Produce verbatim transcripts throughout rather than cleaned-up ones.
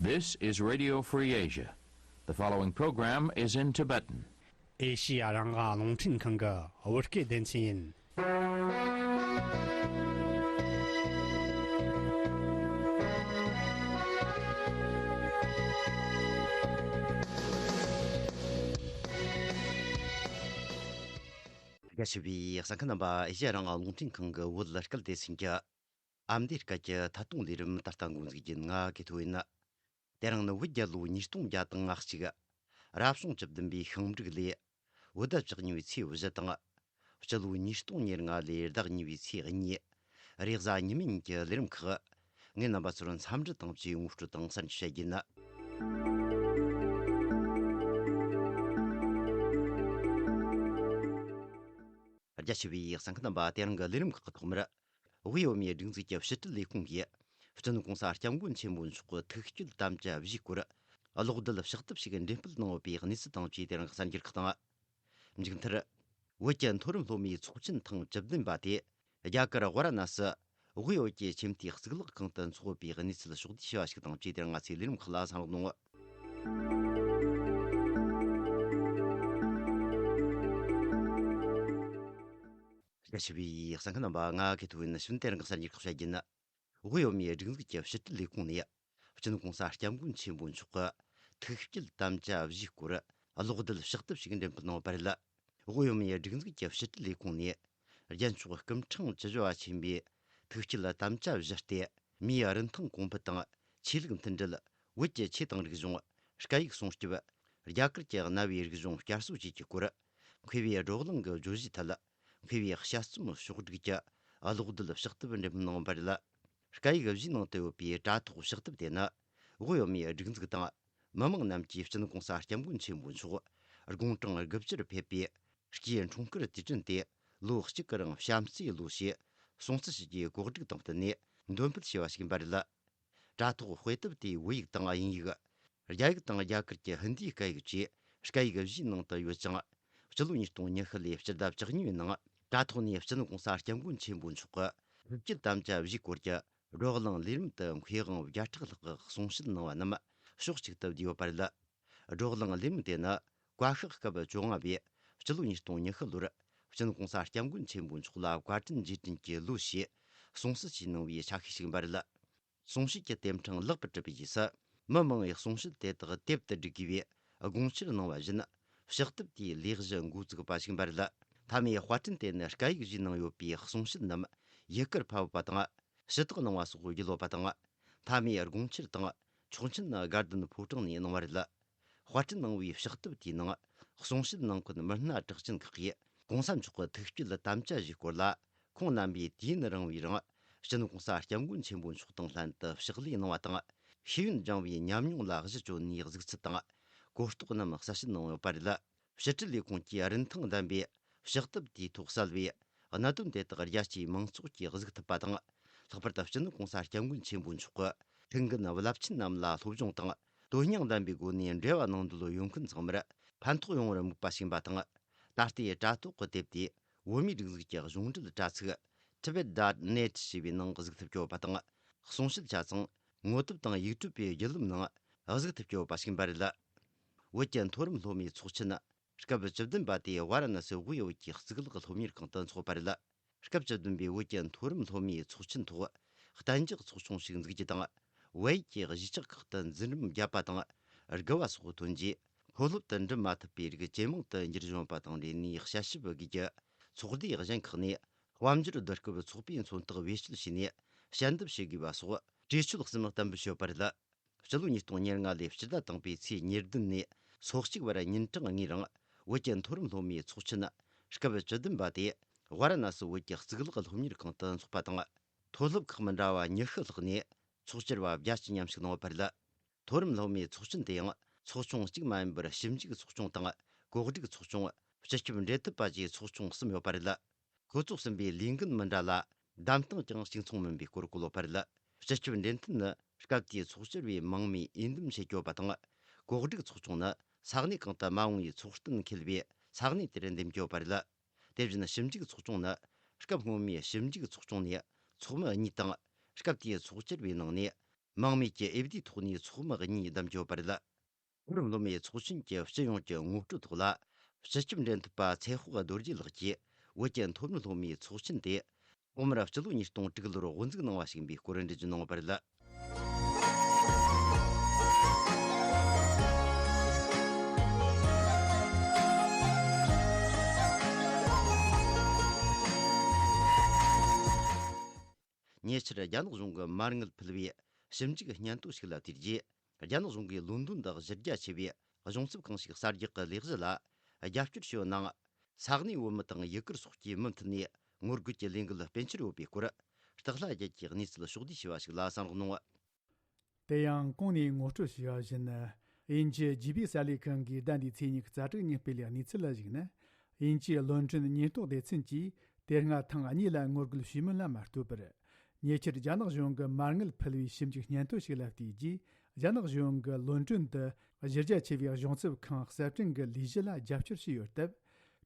This is Radio Free Asia. The following program is in Tibetan. ཨེ་ཤི་ཡ་རང་དབང་རླུང་འཕྲིན་ཁང་གི་བོད་སྐད་སྡེ་ཚན་ཡིན། དགའ་ཞུ་བའི་གསན་མཁན་རྣམ་པ། ཨེ་ཤི་ཡ་རང་དབང་རླུང་འཕྲིན་ཁང་གི་བོད་སྐད་སྡེ་ཚན་གྱི་ཨ་མདོའི་སྐད་ཀྱི་ཐད་གཏོང་ལས་རིམ་ད་ལྟ་འགོ་འཛུགས་རྒྱུ་ཡིན། ང་གི་ཐོ་ཡིན། དེ་རིང་ནི་བོད་རྒྱལ་ལོ་ཉིས་སྟོང་བརྒྱ་དང་ང་གཅིག་རབ་བྱུང་བཅུ་བདུན་པའི་ཤིང་འབྲུག་ལོའི་བོད་ཟླ་བཅུ་གཉིས་པའི་ཚེས་བཞི་དང་། སྤྱི་ལོ་ཉིས་སྟོང་ཉེར་ལྔ་ལོའི་ཟླ་གཉིས་པའི་ཚེས་གཉིས། རེས་གཟའ་ཉི་མ་ཉིན་གྱི་ལས་རིམ་ཁག་ངས་རྣམ་པ་ཚོར་འཚམས་འདྲི་དང་བཅས་ངོ་སྤྲོད་དང་གསར་འགྱུར་བཤད་རྒྱུ་ཡིན། རྒྱ་ཆེ་བའི་གསན་མཁན་རྣམ་པ། དེ་རིང་གི་ལས་རིམ་ཁག་གི་ཐོག་མར། དབུས་བོད་མིའི་སྒྲིག་འཛུགས་ཀྱི་ཕྱི་དྲིལ་ལས་ཁུངས་ཀྱིས་སྤྱི་ནོར་གོང་ས་སྐྱབས་མགོན་ཆེན་པོ་མཆོག་གི་ཐུགས་བསྐྱེད་དམ་བཅའ་བཞིའི་སྐོར་གློག་རྡུལ་ཕྱག་དེབ་ཞིག་འགྲེམས་སྤེལ་གནང་ཡོད་པའི་གནས་ཚུལ་དང་བཅས་དེ་རིང་གི་གསར་འགྱུར་ཁག་དང་། མཇུག་མཐར། བོད་ཀྱི་མཐོ་རིམ་སློབ་མའི་ཚོགས་ཆེན་ཐེངས་བཅུ་བདུན་པ་དེ་རྒྱ་གར་ཝཱ་ར་ཎ་སི་དབུས་བོད་ཀྱི་ཁྱིམ་མཐའི་གཙུག་ལག་ཁང་དུ་འཚོགས་ཡོད་པའི་གནས་ཚུལ་ཕྱོགས་བསྡུས་ཞུ་བ་ཞིག་དང་བཅས་དེ་རིང་ང་ཚོའི་ལས་རིམ་ཁག་ལ་གསན་རོགས་གནང་། རྒྱ་ཆེ་བའི་གསན་མཁན་རྣམ་པ། ང་གི་ཐོ་ཡིན། ཕྱི་ནས་དེ་རིང་གི་གསར་འགྱུར་ཁག་བཤད་རྒྱུ་ཡིན། དབུས་བོད་མིའི་སྒྲིག་འཛུགས་ཀྱི་ཕྱི་དྲིལ་ལས་ཁུངས་ནས་སྤྱི་ནོར་གོང་ས་སྐྱབས་མགོན་ཆེན་པོ་མཆོག་གི་ཐུགས་བསྐྱེད་དམ་བཅའ་བཞིའི་སྐོར་གློག་རྡུལ་ཕྱག་དེབ་ཞིག་འགྲེམས་སྤེལ་གནང་བ་རེད། དབུས་བོད་མིའི་སྒྲིག་འཛུགས་ཀྱི་ཕྱི་དྲིལ་ལས་ཁུངས་ནས་རྒྱལ་མཆོག་སྐུ་ཕྲེང་བཅུ་བཞི་པ་ཆེན་པོའི་ཐུགས་བསྐྱེད་དམ་བཅའ་བཞི་སྟེ། མིའི་རིན་ཐང་གོང་འཕེལ་དང་ཆོས་ལུགས་མཐུན་སྒྲིལ། བོད་ཀྱི་ཆོས་དང་རིག་གཞུང་། སྐད་ཡིག་སྲུང་སྐྱོབ། རྒྱ་གར་གྱི་གནའ་བོའི་རིག་གཞུང་བསྐྱར་གསོ་བཅས་ཀྱི་སྐོར། མཁས་པའི་བགྲོ་གླེང་གི་བརྗོད་གཞིའི་ཐད། མཁས་པའི་དཔྱད་རྩོམ་ཕྱོགས་བསྒྲིགས་ཀྱི་གློག་རྡུལ་ཕྱག་དེབ་འགྲེམས་གནང་བ་རེད། སྐད་ཡིག་བཞིའི་ནང་དུ་ཡོད་པའི་དྲ་ཐོག་ཕྱག་དེབ་དེ་ནི་དབུས་བོད་མིའི་སྒྲིག་འཛུགས་དང་མི་མང་རྣམས་ཀྱིས་སྤྱི་ནོར་གོང་ས་སྐྱབས་མགོན་ཆེན་པོ་མཆོག་དགུང་གྲངས་དགུ་བཅུར་ཕེབས་པའི་སྐུའི་འཁྲུངས་སྐར་དུས་དྲན་དེ་ལོ་གཅིག་གི་རིང་བྱམས་བརྩེའི་ལོ་ཞེས་སྲུང་བརྩི་ཞུ་རྒྱུའི་གོ་སྒྲིག་དང་བསྟུན་ནས་འདོན་སྤེལ་བྱས་པ་ཞིག་ཡིན་པ་རེད། དྲ་ཐོག་དཔེ་དེབ་དེའི་བོད་ཡིག་དང་དབྱིན་ཡིག་རྒྱ་ཡིག་དང་རྒྱ་གར་གྱི་ཧིན་དིའི་སྐད་ཡིག་བཅས་སྐད་ཡིག་བཞིའི་ནང་དུ་ཡོད་ཅིང་། སྤྱི་ལོ་ཉིས་སྟོང་ཉི་ཤུ་ལོའི་སྤྱི་ཟླ་བཅུ་གཉིས་པའི་ནང་དྲ་ཐོག་ནས་སྤྱི་ནོར་གོང་ས་སྐྱབས་མགོན་ཆེན་པོ་མཆོག་གི་ཐུགས་བསྐྱེད་དམ་བཅའ་བཞིའི་སྐོར་གྱི་བགྲོ་གླེང་ལས་རིམ་དུ་མཁས་དབང་བརྒྱ་ཕྲག་ལྷག་གིས་གསུང་བཤད་གནང་བ་རྣམས་ཕྱོགས་གཅིག་ཏུ་བསྡུས་ཡོད་པ་རེད། བགྲོ་གླེང་ལས་རིམ་དེ་ནི་བཀའ་ཤག་སྐབས་བཅོ་ལྔ་པས་སྤྱི་ལོ་ཉིས་སྟོང་ཉི་ཤུ་ལོར་སྤྱི་ནོར་གོང་ས་སྐྱབས་མགོན་ཆེན་པོ་མཆོག་ལ་བཀའ་དྲིན་རྗེས་དྲན་གྱི་ལོ་ཞེས་གསུང་བཤད་ཀྱིས་གནང་བའི་ཆ་ཤས་ཤིག་ཡིན་པ་རེད། གསུང་བཤད་ཀྱི་དེབ་ཕྲེང་ལེགས་པར་གྲུབ་པའི་རྗེས་སུ། མི་མང་བའི་གསུང་བཤད་དེ་དག་དེབ་ཏུ་བསྒྲིག་དགོས་པའི་དགོངས་འཆར་གནང་བ་བཞིན། ཕྱག་དེབ་དེའི་ལས་གཞི་འགོ་བཙུགས་པ་ཞིག་ཡིན་པ་རེད། མཐའ་མའི་དཔར་སྐྲུན་དེ་ནི་སྐད་ཡིག་བཞིའི་ནང་ཡོད་པའི་གསུང་བཤད་རྣམས་ཡུལ་སྐོར་ཕབ་པ་དང་། ཞུ་དག་གནང་བ་སོགས་བརྒྱུད་ཡོད་པ་དང་། མཐའ་མའི་དགོངས་འཆར་དང་ཆོག་མཆན་ནི་དགའ་ལྡན་ཕོ་བྲང་ནས་གནང་བ་རེད། དཔར་སྐྲུན་གནང་བའི་ཕྱག་དེབ་དེའི་ནང་གསུང་བཤད་གནང་མཁན་མི་སྣ་གྲགས་ཅན་ཁག་གིས་གོང་ས་མཆོག་གི་ཐུགས་བསྐྱེད་དམ་བཅའ་བཞིའི་སྐོར་ལ། ཁོང་རྣམ་པའི་དུས་ཡུན་རིང་བོའི་རིང་སྤྱི་ནོར་གོང་ས་སྐྱབས་མགོན་ཆེན་པོ་མཆོག་དང་ལྷན་དུ་ཕྱག་ལས་གནང་བ་དང་། ཤེས་ཡོན་སྦྱང་བའི་ཉམས་མྱོང་ལ་གཞི་བཅོལ་ནས་གཟིགས་ཚུལ་དང་གོ་རྟོགས་རྣམས་གསལ་བཤད་གནང་ཡོད་པ་རེད། ཕྱི་དྲིལ་ལས་ཁུངས་ཀྱིས་རིན་ཐང་ལྡན་པའི་ཕྱག་དེབ་དེའི་ཐོག་གསལ་བའི་གནད་དོན་དེ་དག་རྒྱལ་སྤྱིའི་མང་ཚོགས་ཀྱིས་གཟིགས་ཐུབ་པ་དང་། ལྷག་པར་དུ་སྤྱི་ནོར་གོང་ས་སྐྱབས་མགོན་ཆེན་པོ་མཆོག་གི་ཐུགས་འགན་རླབས་ཆེན་རྣམས་ལ་སློབ་སྦྱོང་དང་དོན་སྙིང་ལྡན་པའི་སྒོ་ནས་འབྲེལ་བ་གནང་འདོད་ཡོད་མཁན་ཚང་མར་ཕན་ཐོགས་ཡོང་བར་དམིགས་པ་ཞིག་ཡིན་པ་དང་། ད་ལྟའི་དྲ་ཐོག་གི་དེབ་དེ་བོད་མིའི་སྒྲིག་འཛུགས་ཀྱི་གཞུང་འབྲེལ་དྲ་ཚིགས་tibet dot net ཞེས་པའི་ནང་གཟིགས་ཐུབ་ཀྱི་ཡོད་པ་དང་། གསུང་བཤད་ཆ་ཚང་ངོ་དེབ་དང་ཡིག་སྒྲུབ་པའི་བརྒྱུད་ལམ་ནང་གཟིགས་ཐུབ་ཀྱི་ཡོད་པ་ཞིག་ཡིན་པ་རེད། བོད་ཀྱི་མཐོ་རིམ་སློབ་མའི་ཚོགས་ཆེན་སྐབས་བཅུ་བདུན་པ་དེ་ཝཱ་ར་ཎ་སི་དབུས་བོད་ཀྱི་གཙུག་ལག་སློབ་གཉེར་ཁང་དུ་འཚོགས་པ་རེད། སྐབས་བཅུ་བདུན་པའི་བོད་ཀྱི་མཐོ་རིམ་སློབ་མའི་ཚོགས་ཆེན་ཐོག་གཏན་འཇགས་ཚོགས་ཆུང་ཞིག་འཛུགས་རྒྱུ་དང་། བལ་ཡུལ་གྱི་གཞིས་ཆགས་ཁག་ཏུ་འཛིན་རིམ་བརྒྱབ་པ་དང་། དགུ་བ་སོགས་ཐོན་རྗེས། མཐོ་སློབ་ཏུ་འགྲིམ་མ་ཐུབ་པའི་རིགས་ཇེ་མང་དུ་འགྱུར་བཞིན་པ་དང་འབྲེལ་ནས། དཔྱད་ཞིབ་དགོས་ཀྱི་ཚོགས་སྡེ་གཞན་ཁག་ནས་དཔལ་འབྱོར་བསྡུ་སྐབས་ཚོགས་པའི་མཚོན་རྟགས་བེད་སྤྱོད་བྱས་ནས་ཞལ་འདེབས་བྱེད་དགོས་པ་སོགས་གྲོས་ཆོད་གསུམ་གཏན་འབེབས་བྱས་ཡོད་པ་རེད། སྤྱི་ལོ་ཉིས་སྟོང་ཉེར་ལྔ་ལོའི་སྤྱི་ཟླ་དང་པོའི་ཚེས་ཉེར་བདུན་ནས་ཚོགས་གཅིག་བར་ཉིན་གྲངས་ལྔའི་རིང་བོད་ཀྱི་མཐོ་རིམ་སློབ་མའི་ཚོགས་ཆེན་སྐབས་བཅུ་བདུན་པ་དེ་ཝཱ་ར་ཎ་སི་བོད་ཀྱི་གཙུག་ལག་སློབ་གཉེར་ཁང་དུ་འཚོགས་པ་དང་། མཐོ་སློབ་ཁག་མི་འདྲ་བ་ཉི་ཤུ་ལྷག་ནས་ཚོགས་བཅར་བ་བརྒྱ་བཅུ་མཉམ་ཞུགས་གནང་བ་རེད། མཐོ་རིམ་སློབ་མའི་ཚོགས་ཆེན་དེ་ཡང་ཚོགས་ཆུང་གཅིག་མ་ཡིན་པར་ཞིབ་འཇུག་ཚོགས་ཆུང་དང་གོ་སྒྲིག་ཚོགས་ཆུང་། སྤྱི་ཁྱབ་འབྲེལ་མཐུད་པ་བཅས་ཚོགས་ཆུང་གསུམ་ཡོད་པ་རེད། ཁོ་ཚོ་གསུམ་པའི་ལས་འགན་མི་འདྲ་ལ་བདམས་སྟངས་ཀྱང་གཅིག་མཚུངས་མིན་པའི་སྐོར་བཀོད་ཡོད་པ་རེད། སྤྱི་ཁྱབ་འབྲེལ་མཐུད་ནི་སྐབས་དེའི་ཚོགས་བཅར་བའི་མིང་མིའི་འོས་འདེམས་བྱེད་རྒྱུ་བ་དང་། གོ་སྒྲིག་ཚོགས་ཆུང་ནི་ས་གནས་གང་དུ་མ་འོངས་པའི་ཚོགས་གཏན་འཁེལ་བའི་ས་གནས་དེར་འདེམས་རྒྱུ་བ་རེད། དེ་བཞིན་ཞིབ་འཇུག་ཚོགས་ཆུང་ནི་སྐབས་སྔོན་མའི་ཞིབ་འཇུག་ཚོགས་ཆུང་ནས་ཚོགས་མི་གཉིས་དང་། སྐབས་དེའི་ཚོགས་བཅར་བའི་ནང་ནས་ དམངས་མེད་ཀྱི་ཨེ་ཕ་དིའི་ཐོག་ནས་ཚོགས་མི་གཉིས་བདམས་ཡོད་པ་རེད། གོ་རིམ་སློབ་མའི་ཚོགས་ཆེན་གྱི་སྤྱི་ཡོངས་ཀྱི་ངོ་སྤྲོད་ཐོག་ལ། སྤྱི་ཁྱབ་འབྲེལ་མཐུད་པ་ཚེ་དཔོག་རྡོ་རྗེ་ལགས་ཀྱིས་བོད་ཀྱི་མཐོ་རིམ་སློབ་མའི་ཚོགས་ཆེན་དེ་ཐོག་མར་སྤྱི་ལོ་ཉིས་སྟོང་དྲུག་ལོར་དབུ་འཛུགས་གནང་བ་ཞིག་ཡིན་པའི་སྐོར་འགྲེལ་བརྗོད་གནང་བ་རེད། ཉེ་ཆར་རྒྱ་ནག་གཞུང་གི་མ་དངུལ་ཕུལ་བའི་ཞིབ་འཇུག་སྙན་ཐོ་ཞིག་ལ་བལྟས་རྗེས། རྒྱ་ནག་གཞུང་གིས་ལོན་ཌོན་དུ་གཞི་རྒྱ་ཆེ་བའི་གཞུང་ཚབ་ཁང་ཞིག་གསར་རྒྱག་གི་ལས་གཞི་ལ་རྒྱབ་སྐྱོར་ཞུ་ནང་། ས་གནས་བོད་མི་དང་ཡུ་གུར་སོགས་ཀྱིས་མུ་མཐུད་ནས་ངོ་རྒོལ་གྱི་ལས་འགུལ་སྤེལ་འཆར་ཡོད་པའི་སྐོར། སྟག་ལྷ་རྒྱལ་གྱིས་གནས་ཚུལ་ཕྱོགས་བསྡུས་ཞུས་པ་ཞིག་ལ་གསན་རོགས་གནང་། དེ་ཡང་གོང་ནས་ངོ་སྤྲོད་བྱས་པ་བཞིན། དབྱིན་ཇི་ཇི་བྷི་གསར་ལས་ཁང་གིས་ཟླ་འདིའི་ཚེས་ཉི་ཤུ་རྩ་དྲུག་ཉིན་སྤེལ་བའི་གནས་ཚུལ་ལ་གཞིགས་ན། དབྱིན་ཇིའི་ལོན་ཌོན་ཉེན་རྟོག་སྡེ་ཚན་གྱིས་དེ་སྔ་ཐེངས་གཉིས་ལ་ངོ་རྒོལ་བྱས་མིན་ལ་མ་ལྟོས་པར། ཉེ་ཆར་རྒྱ་ནག་གཞུང་གི་མ་དངུལ་ཕུལ་བའི་ཞིབ་འཇུག་སྙན་ཐོ་ཞིག་ལ་བལྟས་རྗེས། རྒྱ་ནག་གཞུང་གིས་ལོན་ཌོན་དུ་གཞི་རྒྱ་ཆེ་བའི་གཞུང་ཚབ་ཁང་གསར་སྐྲུན་གྱི་ལས་གཞི་ལ་རྒྱབ་སྐྱོར་བྱས་ཡོད་སྟབས།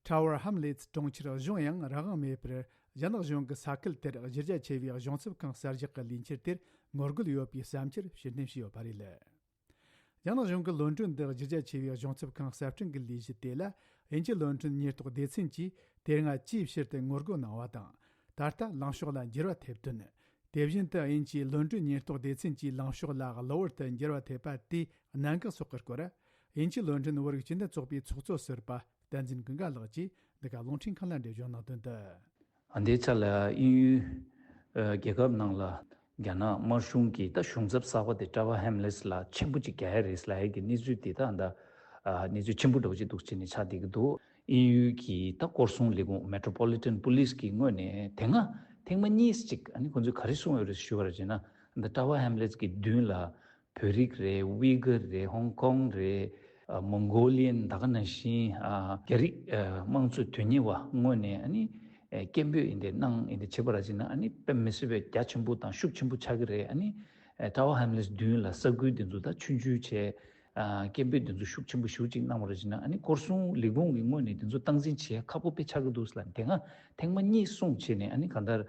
Tower Hamlets གྲོང་ཁྱེར་གཞུང་ཡང་རང་དབང་མེད་པར། རྒྱ་ནག་གཞུང་གིས་ས་ཁུལ་དེར་གཞི་རྒྱ་ཆེ་བའི་གཞུང་ཚབ་ཁང་གསར་རྒྱག་གི་ལས་འཆར་དེར་ངོ་རྒོལ་ཡོད་པའི་བསམ་འཆར་ཕྱིར་འཐེན་བྱས་ཡོད་པ་རེད། རྒྱ་ནག་གཞུང་གིས་ལོན་ཌོན་དུ་གཞི་རྒྱ་ཆེ་བའི་གཞུང་ཚབ་ཁང་གསར་སྐྲུན་གྱི་ལས་གཞི་དེ་ལ། དབྱིན་ཇི་ལོན་ཌོན་ཉེན་རྟོག་སྡེ་ཚན་གྱིས་དེ་སྔ་ཅིའི་ཕྱིར་དུ་ངོ་རྒོལ་གནང་བ་དང་། ད་ལྟ་ལངས་ཕྱོགས་ལ་འགྱུར་བ་ཐེབས་དོན། དེ་བཞིན་དུ་དབྱིན་ཇིའི་ལོན་ཌོན་ཉེན་རྟོག་སྡེ་ཚན་གྱིས་ལངས་ཕྱོགས་ལ་གློ་བུར་དུ་འགྱུར་བ་ཐེབས་པ་དེའི་གནད་འགག་སོགས་ཀྱི་སྐོར། དབྱིན་ཇི་ལོན་ཌོན་བོད་རིགས་སྤྱི་མཐུན་ཚོགས་པའི་ཚོགས་གཙོ་ཟུར་པ་བསྟན་འཛིན་ཀུན་དགའ་ལགས་ཀྱིས་འདི་ག་རླུང་འཕྲིན་ཁང་ལ་འགྲེལ་བརྗོད་གནང་དོན་དུ། འདིའི་ཆ་ལ་དབྱིན་ཡུལ་ཨ་རྒྱལ་ཁབ་ནང་ལ་རྒྱ་ནག་དམར་གཞུང་གིས་ད་གཞུང་ཚབ་གསར་པ་དེ་Tower Hamlets ལ་ཆེན་པོ་ཅིག་རྒྱག་ཡ་རེད་ལབ་ཡ་གི་གནས་ཚུལ་དེ་ད་ད་ཨ་གནས་ཚུལ་ཆེན་པོ་འདྲ་པོ་ཅིག་འདུག་བྱས་ནས་ཆགས་བསྡད་ཀྱི་འདུག་དབྱིན་ཡུལ་གྱི་ད་སྐོར་སྲུང་ལས་ཁུངས་Metropolitan Police གི་ངོས་ནས་དེ་སྔ་ཐེངས་མ་གཉིས་ཅིག་ཨ་ནི་ཁོང་ཚོས་ག་རེ་གསུངས་ཡོད་རེད་ཞུ་བ་རེད་བྱས་ན། ད་Tower Hamlets གི་མདུན་ལ་བོད་རིགས་རེད། ཝི་གར་རེད། ཧོང་ཀོང་རེད། ཨ་མོང་གོ་ལི་ཡན། ད་ག་ནང་བཞིན་ཨ་རྒྱ་རིགས་ཨ་དམངས་གཙོ་དོན་གཉེར་བ་ངོས་ནས་ཨ་ནི་ཨ་སྐད་འབོད་ཡིན་དེ་གནང་ཡིན་དེ་བྱེད་པ་ར་བྱས་ན་ཨ་ནི་དཔེ་མི་སྲིད་པའི་རྒྱ་ཆེན་པོ་དང་ཤུགས་ཆེན་པོ་ཆགས་ཀྱི་རེད། ཨ་ནི་ཨ་Tower Hamlets མདུན་ལ་ས་ཁུལ་དེ་ཚོ་ད་ཆུང་ཆུང་བྱས། ཨ་སྐད་འབོད་དེ་ཚོ་ཤུགས་ཆེན་པོ་ཞེ་པོ་ཅིག་གནང་བ་རེད་བྱས་ན། ཨ་ནི་སྐོར་སྲུང་ལས་ཁུངས་ཀྱི་ངོས་ནས་དེ་ཚོ་སྟངས་འཛིན་བྱེད་ཡ་ཁག་པོ་དཔེ་ཆགས་ཀྱི་འདུག་ཟེར་ལབ་ནས། དེ་སྔ་ཐེངས་མ་གཉིས་གསུངས་བྱས་ནས་ཨ་ནི་གང་ལྟར་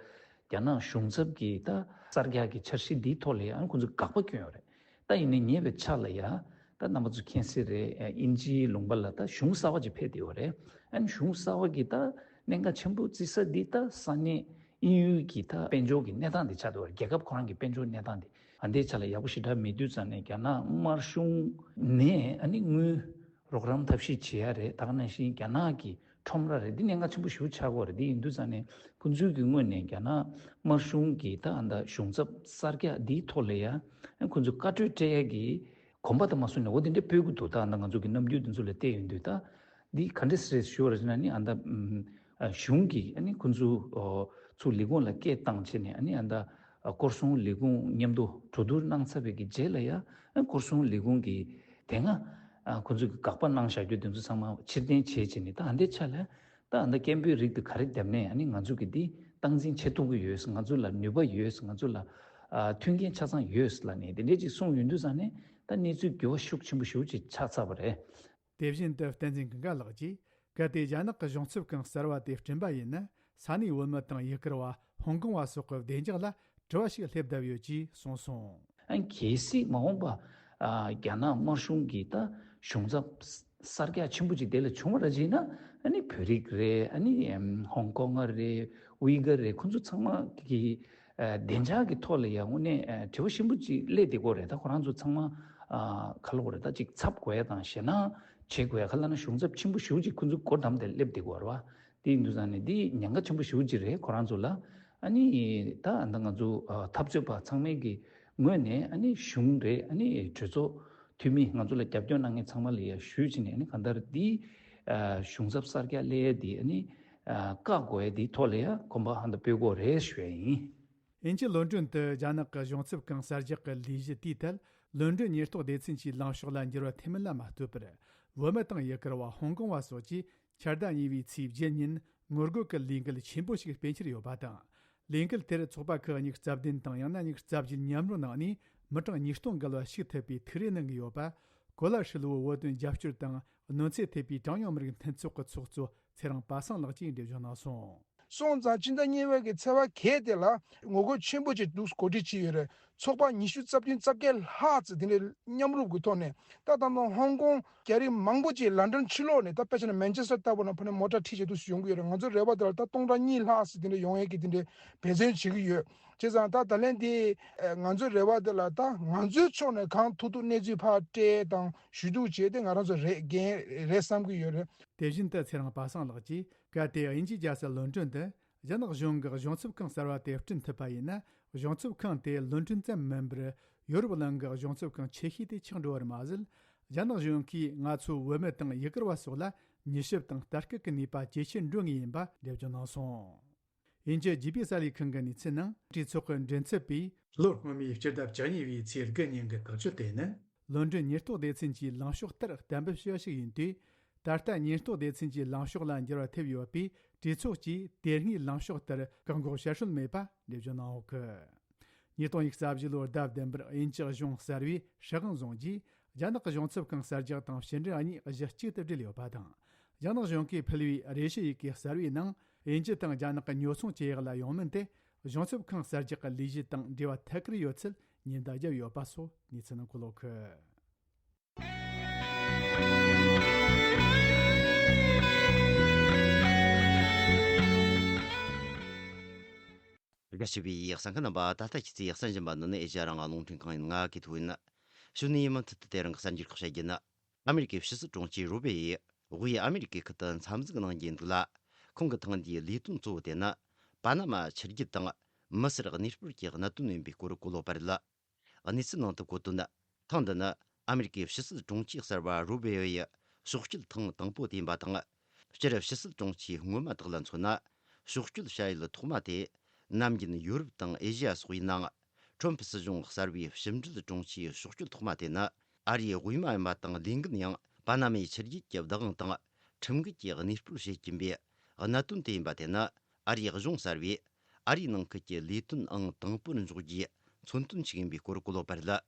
རྒྱ་ནག་གཞུང་ཚབ་ཀྱི་ད་གསར་རྒྱག་གི་འཆར་གཞི་འདིའི་ཐོག་ལ་ཨ་ནི་ཁོང་ཚོས་དགག་པ་བསྐྱོན་ཡོད་རེད། ད་ཡིན་ནའི་ཉེ་བའི་ཆར་ལ་ཡ་ད་རྣམ་པ་ཚོ་མཁྱེན་གསལ་རེད། ཨ་དབྱིན་ཇིའི་ལུང་པ་ལ་ད་གཞུང་གསར་པ་ཅིག་ཕེབས་བསྡད་ཡོད་རེད། ཨ་ནི་གཞུང་གསར་པ་གི་ད་གནད་འགག་ཆེན་པོ་བརྩི་ས་འདི་ད་ས་གནས་དབྱིན་ཡུལ་གྱི་ད་དཔལ་འབྱོར་གྱི་གནས་སྟངས་འདི་ཆགས་འདུག་བ། རྒྱལ་ཁབ་ཁོ་རང་གི་དཔལ་འབྱོར་གནས་སྟངས་འདི། ཨ་འདིའི་ཆ་ལ་ཡག་པོ་ཞེ་དྲག་མེད་དུས་ཙང་ནས་རྒྱ་ནག་དམར་གཞུང་ནས་ཨ་ནི་དངུལ་རོགས་རམ་ཐབས་ཤེས་བྱེད་ཡ་རེད། ད་ག་ནང་བཞིན་རྒྱ་ནག་གི་ཁྲོམ་ར་རེད། འདི་གནད་འགག་ཆེན་པོ་ཞེ་པོ་ཆགས་ཀྱི་ཡོད་རེད། འདི་ཡིན་དུས་ཙང་ནས་ཁོང་ཚོའི་གི་ངོས་ནས་རྒྱ་ནག་དམར་གཞུང་གི་ད་ཨ་ད་གཞུང་ཚབ་གསར་རྒྱག་འདིའི་ཐོག་ལ་ཡ་ཁོང་ཚོས་བཀའ་གྲོས་སྤྲད་ཡ་གི་གོམ་པ་དང་མ་སོང་ནས་འོ་དེ་འདྲ་སྤོས་ཀྱི་འདུག་ད་ཨ་ད་ང་ཚོ་གི་རྣམ་འགྱུར་འདི་ཚོ་ལ་བལྟས་ཡོང་དུས་ད་འདི་ག་འདྲ་རེད་ཞུ་བ་རེད་ན་ནི་ཨ་ད་ཨམ་ཨ་གཞུང་གིས་ཨ་ནི་ཁོང་ཚོ་ཨོ་ཚུར་ལས་ཁུངས་ལ་སྐད་བཏང་བྱས་ནས་ཨ་ནི་ཨ་ད་ཨ་སྐོར་སྲུང་ལས་ཁུངས་མཉམ་དུ་གྲོས་བསྡུར་གནང་ཚར་བའི་གི་རྗེས་ལ་ཡ་ཨ་སྐོར་སྲུང་ལས་ཁུངས་ཀྱིས་དེ་སྔ་ཨ་ཁོང་ཚོ་གི་དགག་པ་གནང་བཞག་རྒྱུ་དེ་ཚོ་ཚང་མ་ཕྱིར་འཐེན་བྱས་བྱས་ནས་ད་ཨ་འདི་ཆ་ལ་ད་ཨ་ད་སྐད་འབོད་རིགས་དེ་ག་རེ་བརྒྱབ་ནས་ཨ་ནི་ང་ཚོ་གི་འདི་སྟངས་འཛིན་བྱེད་ཐུབ་ཀྱི་ཡོད། ང་ཚོ་ལ་ནུས་པ་ཡོད། ང་ཚོ་ལ་ཨ་མཐུན་རྐྱེན་ཆ་ཚང་ཡོད་ལབ་ནས་དེ་འདྲས་ཅིག་གསུངས་ཡོང་དུས་ཙང་ནས་ད་གནས་ཚུལ་འགྱུར་བ་ཤུགས་ཆེན་པོ་ཞེ་པོ་ཅིག་ཆགས་ཚར་བ་རེད། དེ་བཞིན་དུ་བསྟན་འཛིན་ཀུན་དགའ་ལགས་ཀྱིས་གལ་ཏེ་རྒྱ་ནག་གི་གཞུང་ཚབ་ཁང་གསར་བ་དེ་བསྐྲུན་པ་ཡིན་ན། ས་གནས་བོད་མི་དང་ཡུ་གུར་བ། ཧོང་ཀོང་བ་སོགས་ཀྱི་བདེ་འཇགས་ལ་དྲི་བ་ཞིག་སླེབས་བསྡད་ཡོད་ཅེས་གསུངས་སོང་། ཨ་གལ་སྲིད་མ་འོངས་པ་ཨ་རྒྱ་ནག་དམར་གཞུང་གིས་ད་གཞུང་ཚབ་གསར་རྒྱག་ཆེན་པོ་ཅིག་དེ་ལ་བྱུང་བ་ར་བྱས་ན། ཨ་ནི་བོད་རིགས་རེད། ཨ་ནི་ཨམ་ཧོང་ཀོང་ང་རེད། ཝི་གར་རེད། ཁོང་ཚོ་ཚང་མ་གི་ཨ་བདེ་འཇགས་ཀྱི་ཐོག་ལ་ཡང་དངོས་གནས་ཨ་དྲི་བ་ཆེན་པོ་ཅིག་སླེབས་བསྡད་ཀྱི་ཡོད་རེད། ད་ཁོ་རང་ཚོ་ཚང་མ་ཨ་ག་ལབ་དགོས་རེད། ད་ཅིག་ཚབ་དགོས་ཡ་དང་ཞེད་སྣང་བྱེད་དགོས་ཡ། ག་ལབ་ན་གཞུང་ཚབ་ཆེན་པོ་ཞེ་པོ་ཅིག་ཁོ་ཚོ་སྒོ་འགྲམ་དེ་སླེབས་བསྡད་ཀྱི་ཡོད་རེད་བ། དེ་ཡིན་དུས་ཙང་ནས་འདི་ཉེན་ཁ་ཆེན་པོ་ཞེ་པོ་ཅིག་རེད་ཁོ་རང་ཚོ་ལ། ཨ་ནི་ད་ད་ང་ཚོ་ཨ་འཐབ་རྩོད་པ་ཚང་མའི་གི་ངོས་ནས་ཨ་ནི་གཞུང་རེད། ཨ་ནི་གྲོས་ཚོགས་འཐུས་མི་ང་ཚོ་ལ་རྒྱབ་སྐྱོར་གནང་མཁན་ཚང་མ་ལ་ཡ་ཞུས་བྱས་ནས། ཨ་ནི་གང་ལྟར་འདི་ཨ་གཞུང་ཚབ་གསར་རྒྱག་སླེབས་ཡ་འདི་ཨ་ནི་ཨ་བཀག་དགོས་ཡ་འདིའི་ཐོག་ལ་ཡ་གོམ་པ་ཧ་ད་སྤོས་དགོས་རེད་ཞུ་ཡ་ཡིན། དབྱིན་ཇི་ལོན་ཌོན་དུ་རྒྱ་ནག་གི་གཞུང་ཚབ་ཁང་གསར་རྒྱག་གི་ལས་གཞི་དེའི་ཐད། ལོན་ཌོན་ཉེན་རྟོག་སྡེ་ཚན་གྱིས་ལངས་ཕྱོགས་ལ་འགྱུར་བ་ཐེབས་མིན་ལ་མ་ལྟོས་པར། བོད་མི་དང་ཡུ་གུར་བ། ཧོང་ཀོང་བ་སོགས་ཀྱིས་ཆར་ཟླ་གཉིས་པའི་ཚེས་བརྒྱད་ཉིན་ངོ་རྒོལ་གྱི་ལས་འགུལ་ཆེན་པོ་ཞིག་སྤེལ་འཆར་ཡོད་པ་དང་། ལས་འགུལ་དེར་ཚོགས་པ་ཁག་ཉི་ཤུ་རྩ་བདུན་དང་ཡང་ན་ཉི་ཤུ་རྩ་བརྒྱད་མཉམ་རུབ་གནང་ནས་མི་གྲངས་ཉིས་སྟོང་བརྒལ་བ་ཞུགས་ཐུབ་པའི་ཐུགས་རེ་གནང་གི་ཡོད་པ། གོ་ལ་ཧྲིལ་བོའི་བོད་དོན་རྒྱབ་སྐྱོར་དང་གནོད་འཚེ་ཐེབས་པའི་གྲངས་ཉུང་མི་རིགས་མཐུན་ཚོགས་ཀྱི་ཚོགས་གཙོ་ཚེ་རིང་པ་སངས་ལགས་ཀྱིས་འགྲེལ་བརྗོད་གནང་སོང་། སོང་ཙང་ཕྱི་ཟླ་གཉིས་པ་གི་ཚེས་པ་བརྒྱད་དེ་ལ་ངོ་རྒོལ་ཆེན་པོ་ཅིག་འདུག་གོ་སྒྲིག་བྱས་ཡོད་རེད། ཚོགས་པ་ཉི་ཤུ་རྩ་བདུན་རྩ་བརྒྱད་ལྷག་ཙམ་དེ་འདྲའི་མཉམ་རུབ་ཀྱི་ཐོག་ནས། ད་ད་ནང་ཧོང་ཀོང་རྒྱ་རིགས་མང་པོ་ཅིག་ལན་ཌན་ཕྱི་ལོགས་ནས། ད་དཔེ་ཆ་ནས་མན་ཆེ་སི་ཊར་ལྟ་བུ་ན་ཕ་ནས་མོ་ཊ་ཁྲིད་བྱེད་དུ་ཡོང་གི་ཡོད་རེད། ང་ཚོའི་རེ་བ་དེ་ལ་ད་སྟོང་ཕྲག་གཉིས་ལྷག་ཙམ་དེ་འདྲ་ཡོང་ཡས་ཀྱི་དེ་འདྲའི་འབད་བརྩོན་བྱེད་ཀྱི་ཡོད། བྱས་ཙང་ད་ད་ལན་དེ་ང་ཚོའི་རེ་བ་དེ་ལ་ད་ང་ཚོའི་ཕྱོགས་ནས་གང་ཐུབ་ཐུབ་གནས་ཚུལ་ཕར་སྤྲད་དང་ཞུ་གཏུག་བྱས་ཏེ་ང་རང་ཚོ་རེ་འགན་རེད་བསམ་གྱི་ཡོད་རེད། དེ་བཞིན་དུ་ཚེ་རིང་པ་སངས་ལགས་ཀྱིས། གལ་ཏེ་དབྱིན་ཇིའི་རྒྱལ་ས་ལོན་ཀྲོན་དུ་རྒྱ་ནག་གཞུང་གི་གཞུང་ཚབ་ཁང་གསར་བ་དེ་བསྐྲུན་ཐུབ་པ་ཡིན་ན། གཞུང་ཚབ་ཁང་དེ་ལོན་ཀྲོན་ཙམ་མིན་པར། ཡོ་རོབ་གླིང་གི་གཞུང་ཚབ་ཁང་ཆེ་ཤོས་དེ་ཆགས་འགྲོ་བར་མ་ཟད། རྒྱ་ནག་གཞུང་གིས་ང་ཚོའི་བུད་མེད་དང་ཡུ་གུར་བ་སོགས་ལ་མྱུལ་ཞིབ་དང་ལྟ་སྐུལ་གྱི་ནུས་པ་ཇེ་ཆེར་འགྲོ་ངེས་ཡིན་པ་འགྲེལ་བརྗོད་གནང་སོང་། དབྱིན་ཇི་ཇི་བྷི་གསར་ལས་ཁང་གི་གནས་ཚུལ་ནང་། གྲོས་ཚོགས་ཀྱི་མགྲིན་ཚབ་པས། ལོ་སྔོན་མའི་སྤྱི་ཟླ་བཅུ་གཉིས་པའི་ཚེས་དགུ་ཉིན་གྱི་བཀའ་ཆོས་དེ་ནི། ལོན་ཀྲོན་ཉེན་རྟོག་སྡེ་ཚན་གྱི་ལངས་ཕྱོགས་ལྟར་གཏན་འབེབས་བྱས་པ་ཞིག་ཡིན་དུས། ད་ལྟ་ཉེན་རྟོག་སྡེ་ཚན་གྱི་ལངས་ཕྱོགས་ལ་འགྱུར་བ་ཐེབས་ཡོད་པས། གྲོས་ཚོགས་ཀྱིས་དེ་སྔའི་ལངས་ཕྱོགས་ལྟར་བཀག་འགོག་བྱ་སྲོལ་མེད་པ་འགྲེལ་བརྗོད་གནང་ཡོད་གི། ཉིས་སྟོང་ཉི་ཤུ་རྩ་བཞི་ལོར་ཟླ་བདུན་པར་དབྱིན་ཇི་གཞུང་གསར་བས་སྲིད་དབང་བཟུང་རྗེས། རྒྱ་ནག་གི་གཞུང་ཚབ་ཁང་གསར་རྒྱག་དང་ཕྱི་འབྲེལ་གཉིས་གཞི་གཅིག་ཏུ་སྦྲེལ་ཡོད་པ་དང་། རྒྱ་ནག་གཞུང་གིས་ཕུལ་བའི་རེ་ཞུ་ཡི་གེ་གསར་བའི་ནང་། དབྱིན་ཇི་དང་རྒྱ་ནག་གི་ཉོ་ཚོང་བྱེད་ཡག་ལ་ཡོང་མིན་དེ། གཞུང་ཚབ་ཁང་གསར་རྒྱག་གི་ལས་གཞི་དང་འབྲེལ་བ་ཐད་ཀར་ཡོད་ཚུལ་ཉེན་བརྡ་བརྒྱབ་ཡོད་པ་སོགས་གནས་ཚུལ་ནང་འཁོད་ཡོད་གི། དགའ་བསུ་བའི་གསན་མཁན་རྣམ་པ། ད་ལྟ་ཁྱེད་ཚོས་གསན་བཞིན་པ་འདི་ནི་ཨེ་ཤ་ཡ་རང་དབང་རླུང་འཕྲིན་ཁང་ཡིན། ང་གི་ཐུ་ཡིན། གཞུག་ནས་མུ་མཐུད་དུ་དེ་རིང་གི་གསར་འགྱུར་ཁག་བཤད་རྒྱུ་ནི། ཨ་མེ་རི་ཀའི་ཕྱི་སྲིད་དྲུང་ཆེ་རུ་བེ་ཡིས་དབུས་ཨ་མེ་རི་ཀའི་ཁུལ་དུ་འཚམས་གཟིགས་གནང་རྒྱུའི་འདུག་ལ། ཁོང་གི་ཐེངས་འདིའི་ལས་དོན་གཙོ་བོ་དེ་ནི། པ་ན་མ་ཆུ་རྒྱུད་དང་མི་སེར་གནས་སྤོར་གྱི་གནད་དོན་ཡིན་པའི་སྐོར་གོ་ལོག་པ་རེད། གནས་ཚུལ་ནང་དུ་བཀོད་དོན། ཐེངས་འདི་ནི་ཨ་མེ་རི་ཀའི་ཕྱི་སྲིད་དྲུང་ཆེ་གསར་པ་རུ་བེ་ཡི་ཕྱོགས་སྐྱོད་ཐེངས་དང་པོ་དེ་ཡིན་པ་དང་། སྤྱིར་ཕྱི་སྲིད་དྲུང་ཆེ་སྔོན་མ་དག་ལ་མཚོན་ན། ཕྱོགས་སྐྱོད་བྱ་ཡུལ་ཐོག་མ་དེ་ནམ་རྒྱུན་ཡོ་རོབ་དང་ཨེ་ཤི་ཡ་སོགས་ཡིན་ནའང་། ཁྲོམ་ཕུ་སྲིད་གཞུང་གསར་བའི་ཕྱི་འབྲེལ་དྲུང་ཆེའི་ཕྱོགས་སྐྱོད་ཐོག་མ་དེ་ནི། ཨ་རིའི་དབུས་མ་ཡིན་པ་དང་། ལས་འགན་ཡང་པ་ན་མའི་ཆུ་རྒྱུད་ཀྱི་བདག་དབང་དང་ཁྲིམས་འགལ་གྱི་གནས་སྤོར་བྱེད་ཀྱིན་པའི་གནད་དོན་དེ་ཡིན་པ་དེ་ནི། ཨ་རིའི་གཞུང་གསར་བས་ཨ་རིའི་ནང་ཁུལ་གྱི་ལས་དོན་ཨང་དང་པོར་འཇོག་རྒྱུའི་མཚོན་དོན་ཞིག་ཡིན་པའི་སྐོར་གོ་ལོག་པ་རེད།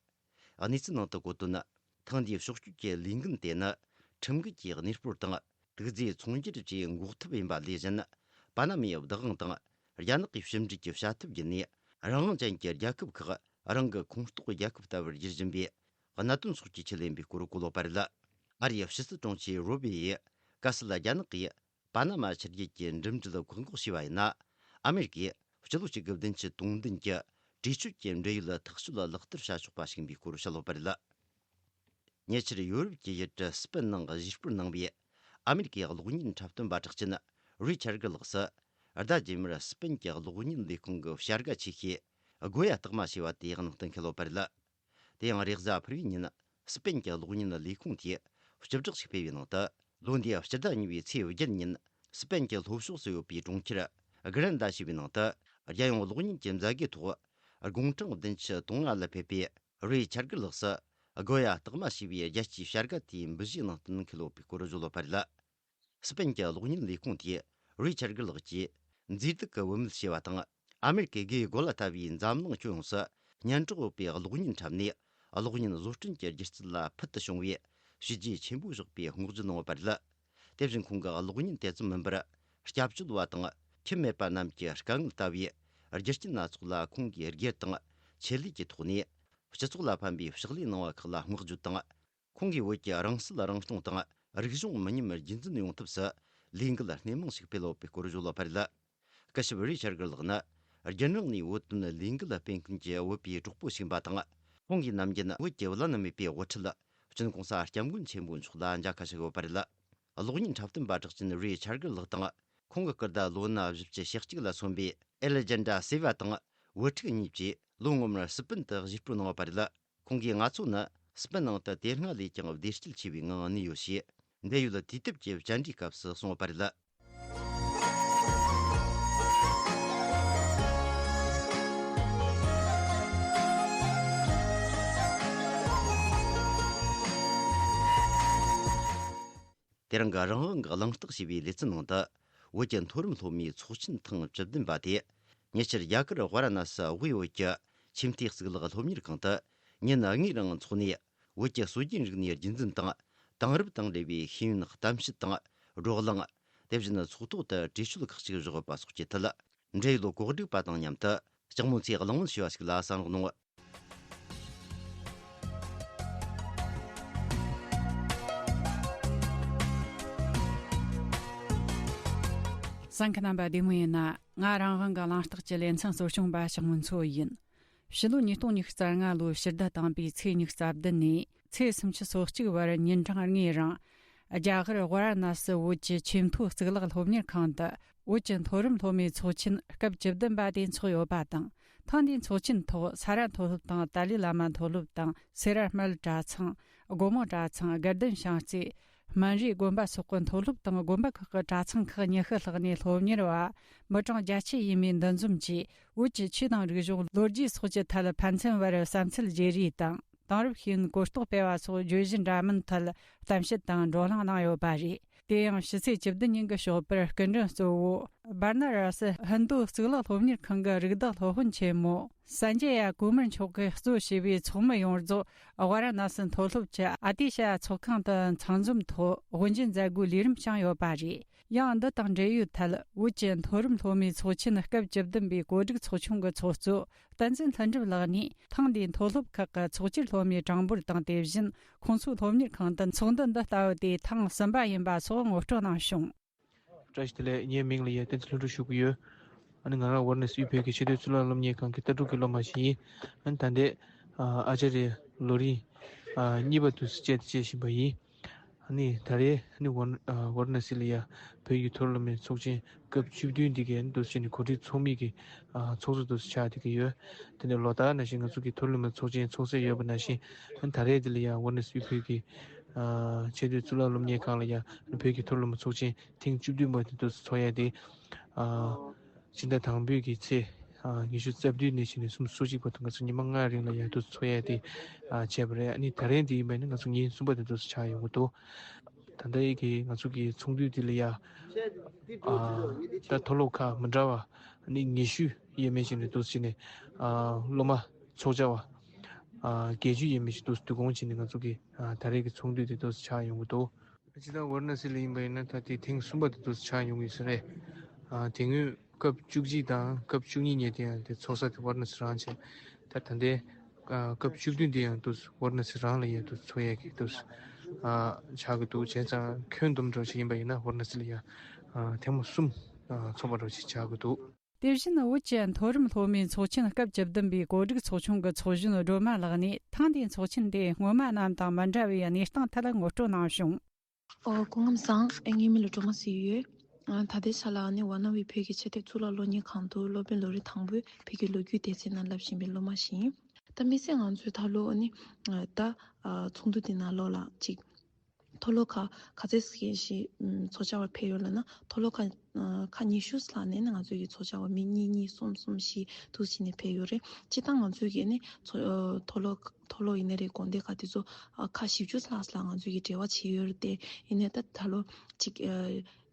གནས་ཚུལ་ནང་དུ་བཀོད་དོན། ཐེངས་འདིའི་ཕྱོགས་སྐྱོད་ཀྱི་ལས་འགན་དེ་ནི། ཁྲིམས་འགལ་གྱི་གནས་སྤོར་དང་། དུག་རྫས་ཚོང་སྒྱུར་བཅས་འགོག་ཐབས་ཡིན་པ་ལས་གཞན། པ་ན་མའི་བདག་དབང་དང་། རྒྱ་ནག་གི་ཕྱི་འབྲེལ་གྱི་བྱ་ཐབས་བརྒྱུད་ནས། རང་དབང་ཅན་གྱི་རྒྱལ་ཁབ་ཁག་རང་གི་ཁོངས་གཏོགས་རྒྱལ་ཁབ་ལྟ་བུར་བསྒྱུར་བཞིན་པའི་གནད་དོན་སོགས་ཀྱི་ཆེད་ལས་པའི་སྐོར་གོ་ལོག་པ་རེད། ཨ་རིའི་ཕྱི་སྲིད་དྲུང་ཆེ་རུ་བེ་ཡིས། གལ་སྲིད་རྒྱ་ནག་གིས་པ་ན་མ་ཆུ་རྒྱུད་ཀྱི་འགྲིམ་འགྲུལ་བཀག་འགོག་བྱས་པ་ཡིན་ན། ཨ་མེ་རི་ཀས་སྤྱི་ལོ་གཅིག་དགུ་བདུན་ཅུ་དོན་བདུན་གྱི་གྲོས་ཆོད་ཀྱི་འབྲེལ་ཡོད་ཐག་གཅོད་ལག་བསྟར་བྱ་ཆོག་པ་ཞིག་ཡིན་པའི་སྐོར་བཤད་ཡོད་པ་རེད། ཉེ་ཆར་ཡོ་རོབ་ཀྱི་ཡུལ་གྲུ་སི་པན་ནང་གཞིས་སྤོར་གནང་བའི་ཨ་མེ་རི་ཀའི་གློག་བརྙན་འཁྲབ་སྟོན་པ་གྲགས་ཅན་རི་ཆར་གི་ལགས་སུ། ཟླ་རྗེས་མར་སི་པན་གྱི་གློག་བརྙན་ལས་ཁུངས་ཀྱི་བྱ་དགའ་ཆེ་ཤོས་སྒོ་ཡ་སྟག་མ་ཞེས་པ་དེའི་ནང་དུ་འཁེལ་ཡོད་པ་རེད། དེ་ཡང་རེས་གཟའ་ཕུར་བུའི་ཉིན་སི་པན་གྱི་གློག་བརྙན་ལས་ཁུངས་དེས་སྤྱི་བསྒྲགས་ཤིག་སྤེལ་བའི་ནང་དུ། ལོ་འདིའི་སྤྱི་ཟླ་གཉིས་པའི་ཚེས་བརྒྱད་ཉིན་སི་པན་གྱི་ལྷོ་ཕྱོགས་སུ་ཡོད་པའི་གྲོང་ཁྱེར་གྷི་རན་ཌ་ཞེས་པའི་ནང་དུ། རྒྱལ་ཡོངས་གློག་བརྙན་གྱི་མཛད་སྒོའི་ཐོག་དགུང་གྲངས་བདུན་ཅུ་དོན་ལྔ་ལ་ཕེབས་པའི་རི་ཆར་གི་ལགས་སུ། སྒོ་ཡ་སྟག་མ་ཞེས་པའི་རྒྱལ་སྤྱིའི་བྱ་དགའ་དེའི་འབུལ་བཞེས་ནང་བསྟན་འཁེལ་ཡོད་པའི་སྐོར་བརྗོད་ཡོད་པ་རེད། སི་པན་གྱི་གློག་བརྙན་ལས་ཁུངས་དེས་རི་ཆར་གི་ལགས་ཀྱིས་མཛེས་སྡུག་གི་བུད་མེད་ཞེས་པ་དང་། ཨ་མེ་རི་ཀའི་གྷེའི་གོ་ལ་ལྟ་བུའི་འཛམ་གླིང་ཁྱོན་ཡོངས་སུ་སྙན་གྲགས་ཡོད་པའི་གློག་བརྙན་འཁྲབ་ནས། གློག་བརྙན་བཟོ་སྐྲུན་གྱི་སྒྱུ་རྩལ་ལ་ཕུལ་དུ་བྱུང་བའི་བྱས་རྗེས་ཆེན་པོ་བཞག་པའི་བསྔགས་བརྗོད་གནང་ཡོད་པ་རེད། དེ་བཞིན་ཁོང་གིས་གློག་བརྙན་དེ་ཙམ་མིན་པར། སྐྱབས་བཅོལ་བ་དང་ཁྱིམ་མེད་པ་རྣམས་ཀྱི་དཀའ་ངལ་ལྟ་བུའི་རྒྱུ་རྐྱེན་སྣ་ཚོགས་ལ་ཁོང་གིས་སྒེར་དང་ཆེད་ལས་ཀྱི་ཐོག་ནས་སྤྱི་ཚོགས་ལ་ཕན་པའི་ཕྱག་ལས་གནང་བ་ཁག་ལ་བསྔགས་བརྗོད་དང་། ཁོང་གིས་བོད་ཀྱི་རང་སྲིད་རང་སྐྱོང་དང་རིག་གཞུང་མི་ཉམས་རྒྱུན་འཛིན་ཡོང་ཐབས་སུ་ལས་འགུལ་སྣེ་མང་ཞིག་སྤེལ་ཡོད་པའི་སྐོར་བརྗོད་ཡོད་པ་རེད། སྐུ་ཞབས་རི་ཆར་གི་ལགས་ནི་རྒྱུན་རིང་ནས་བོད་དོན་ལས་འགུལ་སྤེལ་མཁན་གྱི་བོད་པའི་གྲོགས་པོ་ཞིག་ཡིན་པ་དང་། ཁོང་གིས་ནམ་རྒྱུན་བོད་ཀྱི་བླ་ན་མེད་པའི་དབུ་ཁྲིད་བསྐྱོན་གོང་ས་སྐྱབས་མགོན་ཆེན་པོ་མཆོག་ལ་མཇལ་ཁ་ཞུ་གི་ཡོད་པ་རེད། གློག་བརྙན་འཁྲབ་སྟོན་པ་གྲགས་ཅན་རི་ཆར་གི་ལགས་དང་། ཁོང་གི་སྐུ་ཟླ་ལོ་ན་བཞི་བཅུ་ཞེ་གཅིག་ལ་སོན་པའི་ཨེ་ལེ་ཇན་ཌ་སེ་ཝ་དང་བུ་ཕྲུག་གཉིས་ཀྱིས་ལོ་སྔོན་མར་སི་པན་དུ་གཞིས་སྤོར་གནང་བ་རེད། ཁོང་གིས་ང་ཚོ་ནི་སི་པན་ནང་དུ་དེ་སྔ་ལས་ཀྱང་བདེ་སྐྱིད་ཆེ་བའི་ངང་གནས་ཡོད་ཞེས། འབྲེལ་ཡོད་དུས་དེབ་ཀྱི་བཅར་འདྲིའི་སྐབས་སུ་གསུངས་པ་རེད། དེ་རིང་གི་རང་དབང་གི་གླེང་སྟེགས་ཞེས་པའི་ལེ་ཚན་ནང་དུ། བོད་ཀྱི་མཐོ་རིམ་སློབ་མའི་ཚོགས་ཆེན་ཐེངས་བཅུ་བདུན་པ་དེ། ཉེ་ཆར་རྒྱ་གར་ཝཱ་ར་ཎ་སི་དབུས་བོད་ཀྱི་ཆེས་མཐོའི་གཙུག་ལག་སློབ་གཉེར་ཁང་དུ་ཉིན་ལྔའི་རིང་འཚོགས་ནས། བོད་ཀྱི་སྲོལ་རྒྱུན་རིག་གནས་རྒྱུན་འཛིན་དང་། དེང་རབས་དང་འབྲེལ་བའི་ཤེས་ཡོན་གཏམ་བཤད་དང་བགྲོ་གླེང་། དེ་བཞིན་ཚོགས་ཐོག་ཏུ་གྲོས་ཆོད་ཁག་ཅིག་བཞག་ཡོད་པ་སོགས་ཀྱི་ཐད། འབྲེལ་ཡོད་གོ་སྒྲིག་པ་དང་མཉམ་དུ་ལྕགས་མོ་ཚེ་གླེང་མོལ་ཞུ་བ་ཞིག་ལ་གསན་རོགས་གནང་། གསན་མཁན་རྣམ་པ་བདེ་མོ་ཡིན་ན། ང་རང་དབང་གི་གླེང་སྟེགས་ཀྱི་ལེ་ཚན་གཙོ་སྐྱོང་པ་ཞང་མུན་མཚོ་ཡིན། ཕྱི་ལོ་ཉིས་སྟོང་ཉི་ཤུ་རྩ་ལྔ་ལོའི་ཕྱི་ཟླ་དང་པོའི་ཚེས་ཉི་ཤུ་རྩ་བདུན་ནས་ཚེས་སུམ་ཅུ་སོ་གཅིག་བར་ཉིན་གྲངས་ལྔའི་རིང་། རྒྱ་གར་ཝཱ་ར་ཎ་སི་བོད་ཀྱི་ཆེས་མཐོའི་གཙུག་ལག་སློབ་གཉེར་ཁང་དུ་བོད་ཀྱི་མཐོ་རིམ་སློབ་མའི་ཚོགས་ཆེན་སྐབས་བཅུ་བདུན་པ་དེ་འཚོགས་ཡོད་པ་དང་། ཐེངས་འདིའི་ཚོགས་ཆེན་ཐོག་ས་ར་མཐོ་སློབ་དང་ཏཱ་ལའི་བླ་མ་མཐོ་སློབ་དང་སེ་ར་སྨད་གྲྭ་ཚང་། སྒོ་མང་གྲྭ་ཚང་། དགའ་ལྡན་བྱང་རྩེ། སྨན་རིའི་དགོན་པ་སོགས་ཀྱི་མཐོ་སློབ་དང་དགོན་པ་ཁག་གི་གྲྭ་ཚང་ཁག་ཉི་ཤུ་ལྷག་ནས་སློབ་གཉེར་བ་མི་གྲངས་བརྒྱད་ཅུ་ཡས་མས་འདུ་འཛོམས་ཀྱིས་བོད་ཀྱི་ཆོས་དང་རིག་གཞུང་ལོ་རྒྱུས་སོགས་ཀྱི་ཐད་ཕན་ཚུན་བར་བསམ་ཚུལ་བརྗེ་རེས་དང་། དེང་རབས་ཤེས་ཡོན་གོ་རྟོགས་སྤེལ་བ་སོགས་བརྗོད་གཞི་འདྲ་མིན་ཐད་གཏམ་བཤད་དང་བགྲོ་གླེང་གནང་ཡོད་པ་རེད། དེ་ཡང་ཕྱི་ཚེས་བཅུ་བདུན་ཉིན་གྱི་ཞོགས་པར་སྐུ་མགྲོན་གཙོ་བོ་བཱ་ཎ་ར་སི་ཧིན་རྡུ་གཙུག་ལག་སློབ་གཉེར་ཁང་གི་རིགས་བདག་སློབ་དཔོན་ཆེན་མོ་སན་ཇེ་ཡ་ཀུ་མར་མཆོག་གིས་གཙོ་བྱས་པའི་ཚོགས་མི་ཡོངས་རྫོགས་ཝཱ་ར་ཎ་སི་མཐོ་སློབ་ཀྱི་ཨ་ཏི་ཤ་ཡ་ཚོགས་ཁང་དུ་ཚང་འཛོམས་ཐོག་དབུ་འབྱེད་མཛད་སྒོའི་ལས་རིམ་བསྐྱངས་ཡོད་པ་རེད། ཡང་འདི་དང་འབྲེལ་ཡོད་ཐད་བོད་ཀྱི་མཐོ་རིམ་སློབ་མའི་ཚོགས་ཆེན་སྐབས་བཅུ་བདུན་པའི་གོ་སྒྲིག་ཚོགས་ཆུང་གི་ཚོགས་གཙོ་བསྟན་འཛིན་ལྷུན་གྲུབ་ལགས་ནས། ཐེངས་འདིའི་མཐོ་སློབ་ཁག་གི་ཚོགས་སྒྱུར་སློབ་མའི་གྲངས་འབོར་དང་། དེ་བཞིན་ཁོང་ཚོའི་སློབ་གཉེར་ཁང་དུ་ཚོགས་འདུ་འདི་ལྟ་བུ་དེ་ཐེངས་གསུམ་པ་ཡིན་པ་སོགས་ངོ་སྤྲོད་གནང་བྱུང་། བཀྲ་ཤིས་བདེ་ལེགས། ངའི་མིང་ལ་ཡ་བསྟན་འཛིན་ལྷུན་གྲུབ་ཞུ་གི་ཡོད། ཨ་ནི་ང་རང་ཝཱ་ར་ཎ་སི་དབུས་བོད་ཀྱི་ཆེས་མཐོའི་གཙུག་ལག་སློབ་གཉེར་ཁང་གི་ལྟ་གྲུབ་ཀྱི་སློབ་མ་ཞིག་ཡིན། ཨ་ནི་ད་ལྟའི་ཨ་ཨ་ཅཱརྱ་ལོ་རིམ་ཨ་གཉིས་པ་དུ་བཅད་དེ་བཅད་བཞིན་པ་ཡིན། ཨ་ནི་ད་རེས་ཨ་ནི་ཝཱ་ཨ་ཝཱ་ར་ཎ་སི་ལ་ཡ་བོད་ཀྱི་མཐོ་རིམ་སློབ་མའི་ཚོགས་ཆེན་སྐབས་བཅུ་བདུན་འདི་གའི་ཨ་ནི་འདུག་སེ་ནི་གོ་སྒྲིག་ཚོགས་མི་གི་ཨ་ཚོགས་གཙོ་འདུག་སེ་ཆགས་བསྡད་ཀྱི་ཡོད། དེ་ནས་ལོ་ལྟར་ནང་བཞིན་ང་ཚོ་གི་མཐོ་རིམ་སློབ་མའི་ཚོགས་ཆེན་ཚོགས་སྲོལ་ཡོད་པ་ནང་བཞིན་ཨ་ནི་ད་རེས་འདི་ལ་ཡ་ཝཱ་ར་ཎ་སི་བོད་ཀྱི་ཨ་ཆེས་མཐོའི་གཙུག་ལག་སློབ་གཉེར་ཁང་ལ་ཡ་ཨ་ནི་བོད་ཀྱི་མཐོ་རིམ་སློབ་མའི་ཚོགས་ཆེན་ཐེངས་བཅུ་བདུན་པ་དེ་འདུག་སེ་ཚོགས་ཡ་དེ་ཨ་ཕྱི་ཟླ་དང་པོའི་གི་ཚེས་ཨ་ཉི་ཤུ་རྩ་བདུན་ནས་བྱས་ནས་སུམ་ཅུ་སོ་གཅིག་བར་དུ་ང་ཚོ་ཉི་མ་ལྔའི་རིང་ལ་ཡ་འདུག་སེ་ཚོགས་ཡ་དེ་ཨ་བྱས་པ་རེད། ཨ་ནི་ད་རེས་འདི་ཡིན་པ་ནི་ང་ཚོ་ཉིན་གསུམ་པ་དེ་འདུག་སེ་ཆགས་ཡོང་གི་འདུག། ད་ལྟའི་གི་ང་ཚོ་གི་ཚོགས་འདུ་འདི་ལ་ཡ་ཨ་ད་མཐོ་སློབ་ཁག་མི་འདྲ་བ་ཨ་ནི་ཉི་ཤུ་ཡས་མས་ཅིག་ནས་འདུག་སེ་བྱས་ནས་ཨ་སློབ་མ་ཚོགས་བཅར་བ་ཨ་བརྒྱད་ཅུ་ཡས་མས་ཅིག་འདུག་སེ་བསྡུ་སྐོང་བྱས་ནས་ང་ཚོ་གི་ཨ་ད་རེས་ཀྱི་ཚོགས་འདུ་དེ་འདུག་སེ་ཆགས་ཡོང་གི་འདུག། སྤྱིར་བཏང་ཝཱ་ར་ཎ་སི་ལ་ཡིན་པ་ཡིན་ན་ད་དེ་ཐེངས་གསུམ་པ་དེ་འདུག་སེ་ཆགས་ཡོང་གི་ཡོད་ས་རེད། ཨ་དེ་སྔོན་སྐབས་བཅུ་གཅིག་དང་སྐབས་བཅུ་གཉིས་ཉེ་དེ་ཡང་དེ་ཚོགས་ས་དེ་ཝཱ་ར་ཎ་སི་རང་བྱས། ད་ད་ལྟའི་ཨ་སྐབས་བཅུ་བདུན་དེ་ཡང་འདུག་སེ་ཝཱ་ར་ཎ་སི་རང་ལ་ཡ་འདུག་སེ་ཚོགས་ཡས་ཀྱི་འདུག་སེ་ཨ་ཆགས་ཀྱི་འདུག། བྱས་ཙང་ཁྱོན་བསྡོམས་འདྲ་ཞིག་ཡིན་པ་ཡིན་ན་ཝཱ་ར་ཎ་སི་ལ་ཡ་ཨ་ཐེངས་མ་གསུམ་ཨ་ཚོགས་པ་འདྲ་ཞིག་ཆགས་ཀྱི་འདུག། དེ་བཞིན་བོད་ཀྱི་མཐོ་རིམ་སློབ་མའི་ཚོགས་ཆེན་སྐབས་བཅུ་བདུན་པའི་གོ་སྒྲིག་ཚོགས་ཆུང་གི་ཚོགས་གཞོན་སྒྲོལ་མ་ལགས་ནས་ཐེངས་འདིའི་ཚོགས་ཆེན་དེ་སྔོན་མ་རྣམས་དང་མི་འདྲ་བའི་གནས་སྟངས་ཐད་ངོ་སྤྲོད་གནང་བྱུང་། ཨོ། སྐུ་ཁམས་བཟང་། ཨེ། ངའི་མིང་ལ་སྒྲོལ་མ་ཟེར་གྱི་ཡོད། ཨ་ད་ལྟའི་ཆ་ལ་ཨ་ནི་ཝཱ་ཎ་དབུས་བོད་ཀྱི་ཆེས་མཐོའི་གཙུག་ལག་སློབ་གཉེར་ཁང་དུ་སློབ་དཔོན་ལོ་རེ་དང་པོའི་བོད་ཀྱི་ལོ་རྒྱུས་སྡེ་ཚན་ནང་བསླབ་བཞིན་པའི་སློབ་མ་ཞིག་ཡིན། ད་དམིགས་བསལ་ང་ཚོའི་ད་ལོ་ཨ་ནི་ད་ཨ་ཚོགས་འདུ་འདི་ནང་ལོགས་ལ་ཅིག་མཐོ་སློབ་ཁག་ག་ཚད་ཞིག་ཞིག་ཚོགས་བཅར་བར་ཕེབས་ཡོད་ལབ་ན། མཐོ་སློབ་ཁག་ཨ་ཁག་ཉི་ཤུ་ལྷག་ནས་ནི་ང་ཚོའི་གི་ཚོགས་བཅར་བ་མི་གཉིས་གཉིས་གསུམ་གསུམ་བཞི་འདུག་སེ་བྱས་ནས་ཕེབས་ཡོད་རེད། སྤྱིར་བཏང་ང་ཚོའི་གི་ནི་ཚོ་ཨ་མཐོ་སློབ་མཐོ་སློབ་ཡིན་ནའི་རེད། དགོན་སྡེ་ཁག་དེ་ཚོ་ཨ་ཁག་བཞི་བཅུ་ལྷག་ལ་ང་ཚོའི་གི་འབྲེལ་བ་བྱས་ཡོད་རེད་དེ། ཡིན་ནའི་ད་ད་ལོ་ཅིག་ཨ་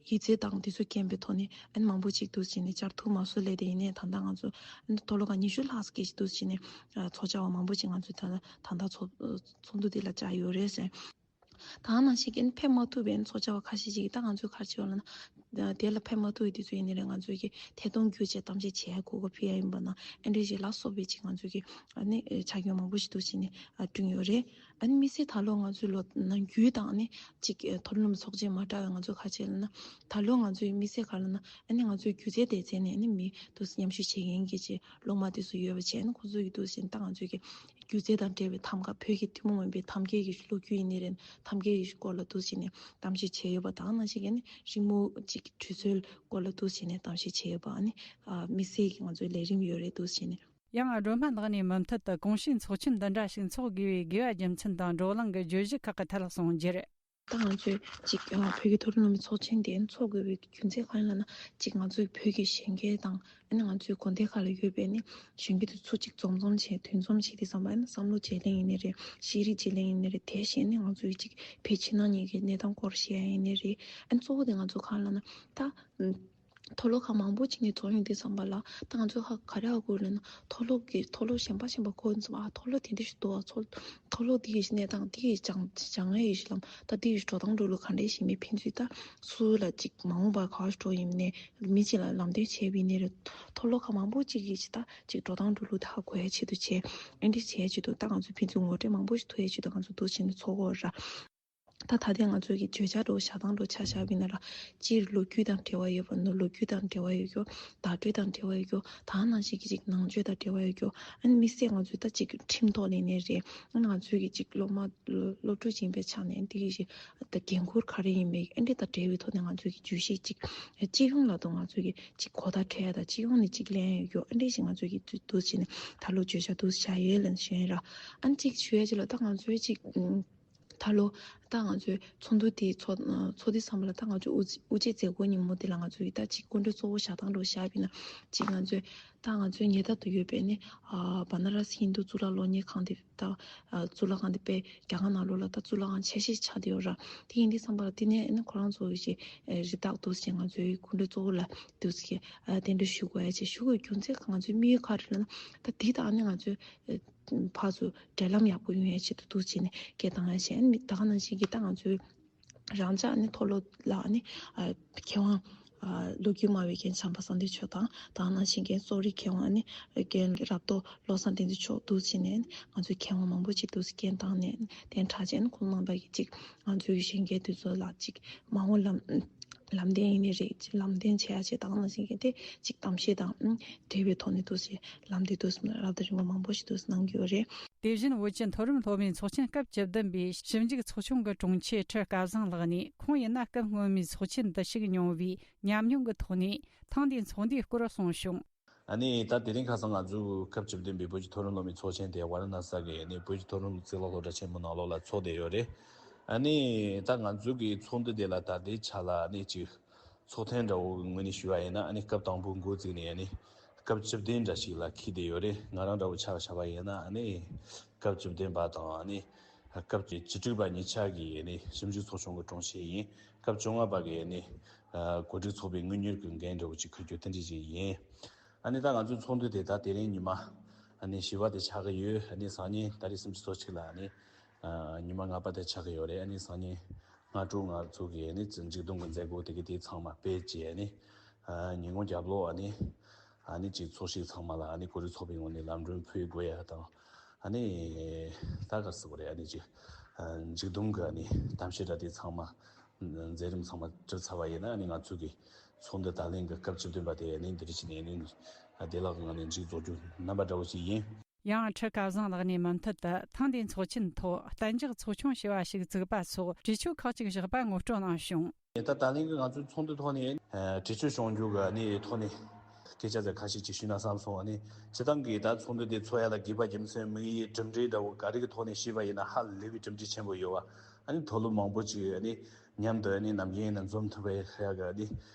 ཡིག་ཚད་དང་དེ་ཚོ་རྐྱེན་པའི་ཐོག་ནས་ཨ་ནི་མང་པོ་ཅིག་འདུག་སེ་བྱས་ནས་བཅར་ཐུབ་མ་སོང་ལབ་དེ། ཡིན་ནའི་ད་ལྟ་ང་ཚོ་ཨ་ནི་མཐོ་སློབ་ཁག་ཉི་ཤུ་ལྷག་ཙམ་ཅིག་འདུག་སེ་བྱས་ནས་ཨ་ཚོགས་བཅར་བ་མང་པོ་ཅིག་ང་ཚོ་ད་ད་ལྟ་ཚོགས་ཚོགས་འདུ་དེ་ལ་བཅར་ཡོད་རེད་ཟེར། ད་ནང་བཞིན་གྱི་ཕེབས་མ་ཐུབ་པའི་ཚོགས་བཅར་བ་ཁ་ཤས་ཤིག་ད་ང་ཚོས་ག་རེ་བྱས་ཡོད་ལབ་ན། དེ་ལ་ཕེབས་མ་ཐུབ་པའི་དུས་ཚོད་ཡིན་ནའི་རེད། ང་ཚོས་ཀྱི་ཐད་གཏོང་བརྒྱུད་བྱས་གཏམ་བཤད་བྱེད་ཡ་གོ་སྐབས་ཕུལ་ཡ་ཡིན་པ་ན། ཨེ་འདྲ་ཞིག་ལ་སོགས་པའི་ཅིག་ང་ཚོས་ཀྱི་ཨ་ནི་ཆ་རྐྱེན་མང་པོ་ཞིག་འདུག་སེ་བྱས་ནས་བསྐྲུན་ཡོད་རེད། ཨ་ནི་དམིགས་བསལ་ད་ལོ་ང་ཚོའི་ལོ་ནང་རྒྱུན་དང་ཨ་ནི་ཅིག་མཐོ་རིམ་སློབ་མའི་ཚོགས་ཆེན་མ་འདྲ་བའི་ང་ཚོས་ག་རེ་བྱས་ལབ་ན། ད་ལོ་ང་ཚོའི་དམིགས་བསལ་ག་རེ་ལབ་ན། ཨ་ནི་ང་ཚོའི་སྒྱུ་རྩལ་སྡེ་ཚན་ནས་ཨ་ནི་མི་འདུག་སེ་མཉམ་ཞུགས་བྱེད་མཁན་གྱི་ཅིག་སློབ་མ་དེ་ཚོ་ཡོད་པ་བྱས། ཨ་ནི་ཁོང་ཚོ་ཡིས་འདུག་སེ་ད་ང་ཚོའི་གི་སྒྱུ་རྩལ་དང་འབྲེལ་བའི་ཐང་ག་བོད་ཀྱི་ཐུན་མོང་མིན་པའི་ཐབས་མཁས་ཀྱི་ལོ་རྒྱུས་ཡིན་ནའི་རེད། ཐབས་མཁས་ཀྱི་སྐོར་ལ་འདུག་སེ་བྱས་ནས་གཏམ་བཤད་བྱས་ཡོད་པ་དང་། ནང་བཞིན་གྱི་ནི་རི་མོ་ཅིག་འབྲི་སྲོལ་སྐོར་ལ་འདུག་སེ་བྱས་ནས་གཏམ་བཤད་བྱས་ཡོད་པ། ཨ་ནི་ཨ་དམིགས་བསལ་གྱི་ང་ཚོའི་ལས་རིམ་ཡོད་རེད། འདུག་སེ་བྱས་ནས། ཡང་སྒྲོལ་མ་ལགས་ནས་མུ་མཐུད་དུ་གོང་ཞུས་ཚོགས་ཆེན་འདི་འདྲ་ཞིག་འཚོགས་དགོས་པའི་དགོས་པ་རྒྱུ་མཚན་དང་བགྲོ་གླེང་གི་བརྗོད་གཞི་ཁག་གི་ཐད་ལ་གསུངས་རྒྱུར། ད་ང་ཚོས་ཅིག་ཨ་བོད་ཀྱི་མཐོ་རིམ་སློབ་མའི་ཚོགས་ཆེན་དེ་འཚོགས་དགོས་པའི་རྒྱུ་མཚན་གང་ཡིན་ལབ་ན། ཅིག་ང་ཚོའི་བོད་ཀྱི་གཞོན་སྐྱེས་དང་ཨ་ནི་ང་ཚོའི་དགོན་སྡེ་ཁག་ལ་ཡོད་པའི་ནི་གཞོན་སྐྱེས་དེ་ཚོ་ཅིག་འཛོམས་འཛོམས་བྱས། མཐུན་འཛོམས་བྱས་དུས་ཙམ་པ་ཨ་ནི་བསམ་བློ་བརྗེ་ལེན་ཡིན་ནའི་རེད། ཤེས་རིག་བརྗེ་ལེན་ཡིན་ནའི་རེད། དེ་བཞིན་ནི་ང་ཚོའི་ཅིག་བོད་ཕྱི་ནང་གཉིས་ཀྱི་གནས་སྟངས་སྐོར་བཤད་ཡ་ཡིན་ནའི་རེད། ཨ་ནི་གཙོ་བོ་དེ་ང་ཚོ་གང་ལབ་ན། ད་མཐོ་སློབ་ཁག་མང་པོ་ཅིག་ནས་འཛོམས་ཡོང་དུས་ཙམ་པ་ལ། ད་ང་ཚོས་ཧ་ག་རེ་ཧ་གོ་ལབ་ན། མཐོ་སློབ་ཀྱི་མཐོ་སློབ་གཞན་པ་གཞན་པ་གོ་ཙམ་པ། ཨ་མཐོ་སློབ་དེ་འདྲ་ཞིག་འདུག། ཨ་མཐོ་མཐོ་སློབ་འདི་ཡི་གནས་སྟངས་འདི་ཡི་སྦྱང་སྦྱང་ཡས་ཡོད་ཤག་ལབ། ད་འདི་ཡི་འགྲོ་སྟངས་འགྲོ་ལུགས་ག་འདྲ་ཞིག་མི་ཕན་ཚུན་ད་སུ་ལ་ཅིག་མ་འོངས་པར་ག་པར་འགྲོ་ཡིན་ནའི་མི་གཅིག་ལ་ལམ་སྟོན་བྱས་པ་ཡིན་ནའི་རེད། མཐོ་སློབ་ཁག་མང་པོ་ཅིག་གིས་ཅིག་ད་ཅིག་འགྲོ་སྟངས་འགྲོ་ལུགས་ད་ཧ་གོ་ཡས་ཆེད་དུ་བྱས། ཨེ་འདྲ་བྱས་ཆེད་དུ་ད་ང་ཚོས་ཕན་ཚུན་ངོ་སྤྲོད་མང་པོ་ཞིག་ཐུབ་ཡས་ཆེད་དུ་ང་ཚོ་འདུག་སེ་བྱས་ནས་འཚོགས་ཀྱི་ཡོད་ར། ད་ད་ལྟའི་ང་ཚོའི་གི་བརྗོད་བྱ་འདྲ་བོ་བཞག་སྟངས་འདྲ་བོ་ཆ་བཞག་པ་ཡིན་ན་ར། སྤྱིར་ལོ་རྒྱུས་དང་འབྲེལ་བ་ཡོད་པ་ནོ། ལོ་རྒྱུས་དང་འབྲེལ་བ་ཡོད་རྒྱུ། བརྡ་སྤྲོད་དང་འབྲེལ་བ་ཡོད་རྒྱུ། ད་ནང་བཞིན་གྱི་ཅིག་ནང་ཆོས་དང་འབྲེལ་བ་ཡོད་རྒྱུ། ཨ་ནི་དམིགས་བསལ་ང་ཚོའི་ད་ཅིག་ཁྲིམས་ཐོག་ནས་ནས་རེད། ཨ་ནི་ང་ཚོའི་གི་ཅིག་སློབ་མ་སློབ་ཕྲུག་ཅིག་ཡིན་པའི་ཆ་ནས་འདི་གི་ཞིག་ད་འགན་ཁུར་ག་རེ་ཡིན་པའི་ཨ་འདི་དང་འབྲེལ་བའི་ཐོག་ནས་ང་ཚོའི་གི་བརྗོད་གཞི་ཅིག་སྤྱི་ཡོངས་ལ་དུ་ང་ཚོའི་གི་ཅིག་གོ་བརྡ་འཕྲོད་ཡ་དང་སྤྱི་ཡོངས་ནས་ཅིག་ལེན་ཡ་ཡོད་རྒྱུ། ཨ་འདི་ཞིག་ང་ཚོའི་གི་འདུག་བྱས་ནས་ད་ལོ་བརྗོད་བྱ་འདུག་བྱ་ཡོད་ལ་ཞུ་ཡ་ར། ཨ་ནི་ཅིག་ཞུ་ཡ་ཅིག་ལ་ད་ང་ཚོའི་ཅིག་ད་ལོ་ད་ང་ཚོའི་ཚོགས་འདུ་དེ་ཚོགས་ཚོགས་དུས་ཙམ་པ་ལ་ད་ང་ཚོའི་དབུ་དབུ་འབྱེད་མཛད་སྒོ་ཉིན་མོ་དེ་ལ་ང་ཚོའི་ད་ཅིག་སྐུ་མགྲོན་གཙོ་བོ་བཞག་སྟངས་འདྲ་བོ་བཞག་པ་ཡིན་ན། ཅིག་ང་ཚོའི་ད་ང་ཚོའི་ཉེ་འདབས་དུ་ཡོད་པའི་ནི་ཨ་བ་ན་ར་སི་ཧིན་དུ་གཙུག་ལག་སློབ་གཉེར་ཁང་དེ་ད་ཨ་གཙུག་ལག་ཁང་དེ་དཔེ་རྒྱ་གར་ནང་ལོགས་ལ་ད་གཙུག་ལག་ཁང་ཆེ་ཤོས་ཆགས་བསྡད་ཡོད་ར། དེ་ཡིན་དུས་ཙམ་པ་ལ་དེ་ནས་ནི་ཁོ་རང་ཚོ་ཞིག་རི་དྭགས་འདུག་ཅེས་ང་ཚོའི་སྐུ་མགྲོན་གཙོ་བོ་ལ་འདུག་ཅེས་གདན་འདྲེན་ཞུ་དགོས་ཡ་ཅེས་ཞུ་དགོས་རྒྱུ་མཚན་ང་ཚོའི་དམིགས་ཡུལ་ག་རེ་ལབ་ན། ད་དེ་དང་ནི་ང་ཚོའི་ཕར་ཚུར་འབྲེལ་ལམ་ཡག་པོ་ཡོང་ཡ་ཆེད་དུ་འདུག་བྱས་ནས་སྐད་བཏང་ཡ་བྱས། ཨ་ནི་ད་ག་ནང་བཞིན་གྱི་ད་ང་ཚོའི་རང་ཅག་ཨ་ནི་མཐོ་སློབ་ལ་ཨ་ནི་ཨ་མཁས་དབང་ཨ་ལོ་རྒྱུས་སྨྲ་བའི་རྒན་བྱམས་པ་གསང་བདེ་མཆོག་དང་། ད་ག་ནང་བཞིན་རྒན་གསོ་རིག་མཁས་དབང་ཨ་ནི་རྒན་རབ་རྟོག་བློ་བཟང་བསྟན་འཛིན་མཆོག་འདུག་བྱས་ནས་ང་ཚོའི་མཁས་དབང་མང་པོ་ཅིག་འདུག་སྐད་བཏང་ནས་དེ་གྲགས་ཅན་ཁོང་རྣམ་པ་གིས་ཅིག་ང་ཚོའི་གཞོན་སྐྱེས་དེ་ཚོ་ལ་ཅིག་མ་འོངས་ལམ་ལམ་སྟོན་ཡིན་ནི་རེད། ལམ་སྟོན་བྱེད་ཡ་ཆེད་དང་ནང་བཞིན་གྱི་དེ་གཅིག་གཏམ་བཤད་དང་འབྲེལ་བའི་ཐོག་ནས་འདུག་སེ་ལམ་སྟོན་འདུག་སེ་རབ་དང་རིམ་པ་མང་པོ་ཞིག་འདུག་སེ་གནང་གི་ཡོད་རེད། དེ་བཞིན་བོད་ཀྱི་མཐོ་རིམ་སློབ་མའི་ཚོགས་ཆེན་སྐབས་བཅུ་བདུན་པའི་ཞིབ་འཇུག་ཚོགས་ཆུང་གི་དྲུང་ཆེ་ཁྲི་སྐལ་བཟང་ལགས་ནས། ཁོང་ཡིན་ན་སྐབས་སྔོན་མའི་ཚོགས་ཆེན་འདི་ཞུགས་མྱོང་བའི་ཉམས་མྱོང་གི་ཐོག་ནས་ཐེངས་འདིའི་ཚོགས་འདུའི་སྐོར་གསུངས་བྱུང་། ཨ་ནི་ད་དེ་རིང་ཁ་སང་ང་ཚོའི་སྐབས་བཅུ་བདུན་པའི་བོད་ཀྱི་མཐོ་རིམ་སློབ་མའི་ཚོགས་ཆེན་དེ་ཝཱ་ར་ཎ་ས་གི་ནི་བོད་ཀྱི་མཐོ་རིམ་གཙུག་ལག་སློབ་གྲྭ་ཆེན་མོ་ནང་ལོགས་ལ་ཚོགས་བསྡད་ཡོད་རེད། ཨ་ནི་ད་ང་ཚོའི་གི་ཚོགས་འདུ་དེ་ལ་ད་ལྟའི་ཆ་ལ་ཨ་ནི་ཅིག་ཚོགས་ཐེངས་འདྲ་བོ་ངོས་ནས་ཞུ་བ་ཡིན་ན། ཨ་ནི་སྐབས་དང་པོ་འགོ་བཙུགས་ནས་ཨ་ནི་སྐབས་བཅུ་བདུན་འདྲ་ཞིག་ལ་འཁེལ་བསྡད་ཡོད་རེད། ང་རང་འདྲ་བོ་ཆ་བཞག་པ་ཡིན་ན་ཨ་ནི་སྐབས་བཅུ་བདུན་པ་དང་ཨ་ནི་སྐབས་བཅུ་དྲུག་པ་གཉིས་ཆ་གི་ཨ་ནི་ཞིབ་འཇུག་ཚོགས་ཆུང་གི་དྲུང་ཆེ་ཡིན། སྐབས་བཅོ་ལྔ་པ་གི་ཨ་ནི་གོ་སྒྲིག་ཚོགས་པའི་དངུལ་གཉེར་གྱི་འགན་འདྲ་བོ་ཅིག་འཁུར་རྒྱུ་དེ་འདྲ་ཅིག་ཡིན། ཨ་ནི་ད་ང་ཚོའི་ཚོགས་འདུ་དེ་ད་དེ་རིང་ཉི་མ་ཨ་ནི་བཞི་པ་དེ་ཆགས་ཀྱི་ཡོད། ཨ་ནི་སང་ཉིན་ཏ་རིག་སུམ་ཅུ་སོ་གཅིག་ལ་ཨ་ནི་ཨ་ཉི་མ་ལྔ་པ་དེ་ཆགས་ཀྱི་ཡོད་རེད། ཨ་ནི་སང་ཉིན་སྔ་དྲོ་ང་ཚོ་གི་ཨ་ནི་མཇུག་བསྡོམས་ཀྱི་མཛད་སྒོ་དེ་གི་དེ་ཚང་མ་སྤེལ་རྗེས་ཨ་ནི་ཨ་ཉིན་གུང་རྒྱབ་ལོགས་ཨ་ནི་ཨ་ནི་ཅིག་ཚོགས་ཞིག་ཚང་མ་ལ་ཨ་ནི་གོ་སྒྲིག་ཚོགས་པའི་ངོས་ནས་ལམ་གྲོན་ཕུལ་དགོས་ཡ་དང་། ཨ་ནི་ད་ག་ཟེར་དགོས་རེད། ཨ་ནི་ཅིག་ཨ་མཇུག་བསྡོམས་ཀྱི་ཨ་ནི་གཏམ་བཤད་འདྲ་དེ་ཚང་མ་མཛད་རིམ་ཚང་མ་གྲུབ་ཚར་བ་ཡིན་ན། ཨ་ནི་ང་ཚོ་གི་ཚོགས་འདུ་ད་ལན་གྱི་སྐབས་བཅུ་བདུན་པ་དེ་ཨ་ནི་འདི་རིགས་ནས་ཨ་ནི་བདེ་བླག་གི་ངང་ནས་མཇུག་རྫོགས་རྒྱུ་རྣམ་པ་འདྲ་བོ་ཞིག་ཡིན། ཡང་ཁྲི་སྐལ་བཟང་ལགས་ནས་མུ་མཐུད་དུ་ཐེངས་འདིའི་ཚོགས་ཆེན་ཐོག་གཏན་འཇགས་ཚོགས་ཆུང་ཞེས་པ་ཞིག་བཙུགས་པ་སོགས་གྲོས་ཆོད་ཁག་ཅིག་བཞག་པ་ངོ་སྤྲོད་གནང་བྱུང་། ད་ད་ལན་གྱི་ང་ཚོའི་ཚོགས་འདུ་ཐོག་ནས་ཨ་གྲོས་ཆོད་བྱུང་རྒྱུ་གི་ཨ་ནི་ཐོག་ནས་སྐད་ཆ་དེ་ཁ་ཤས་ཅིག་ཞུས་ན་བསམ་སོང་། ཨ་ནི་སྤྱིར་བཏང་གི་ད་ཚོགས་འདུ་དེ་ཚོགས་ཡ་ལ་དགོས་པ་རྒྱུ་མཚན་དམིགས་ཡུལ་གྲུབ་འབྲས་འདྲ་བོ་ག་རེ་གི་ཐོག་ནས་ཞུས་པ་ཡིན་ན་ཧ་ལས་པའི་གྲུབ་འབྲས་ཆེན་པོ་ཡོད་པ། ཨ་ནི་མཐོ་སློབ་མང་པོ་ཅིག་ཨ་ནི་མཉམ་དུ་ཨ་ནི་ནམ་རྒྱུན་ཡིན་ན་འཛོམས་ཐུབ་པའི་ཧ་ཡ་གི་ཨ་ནི་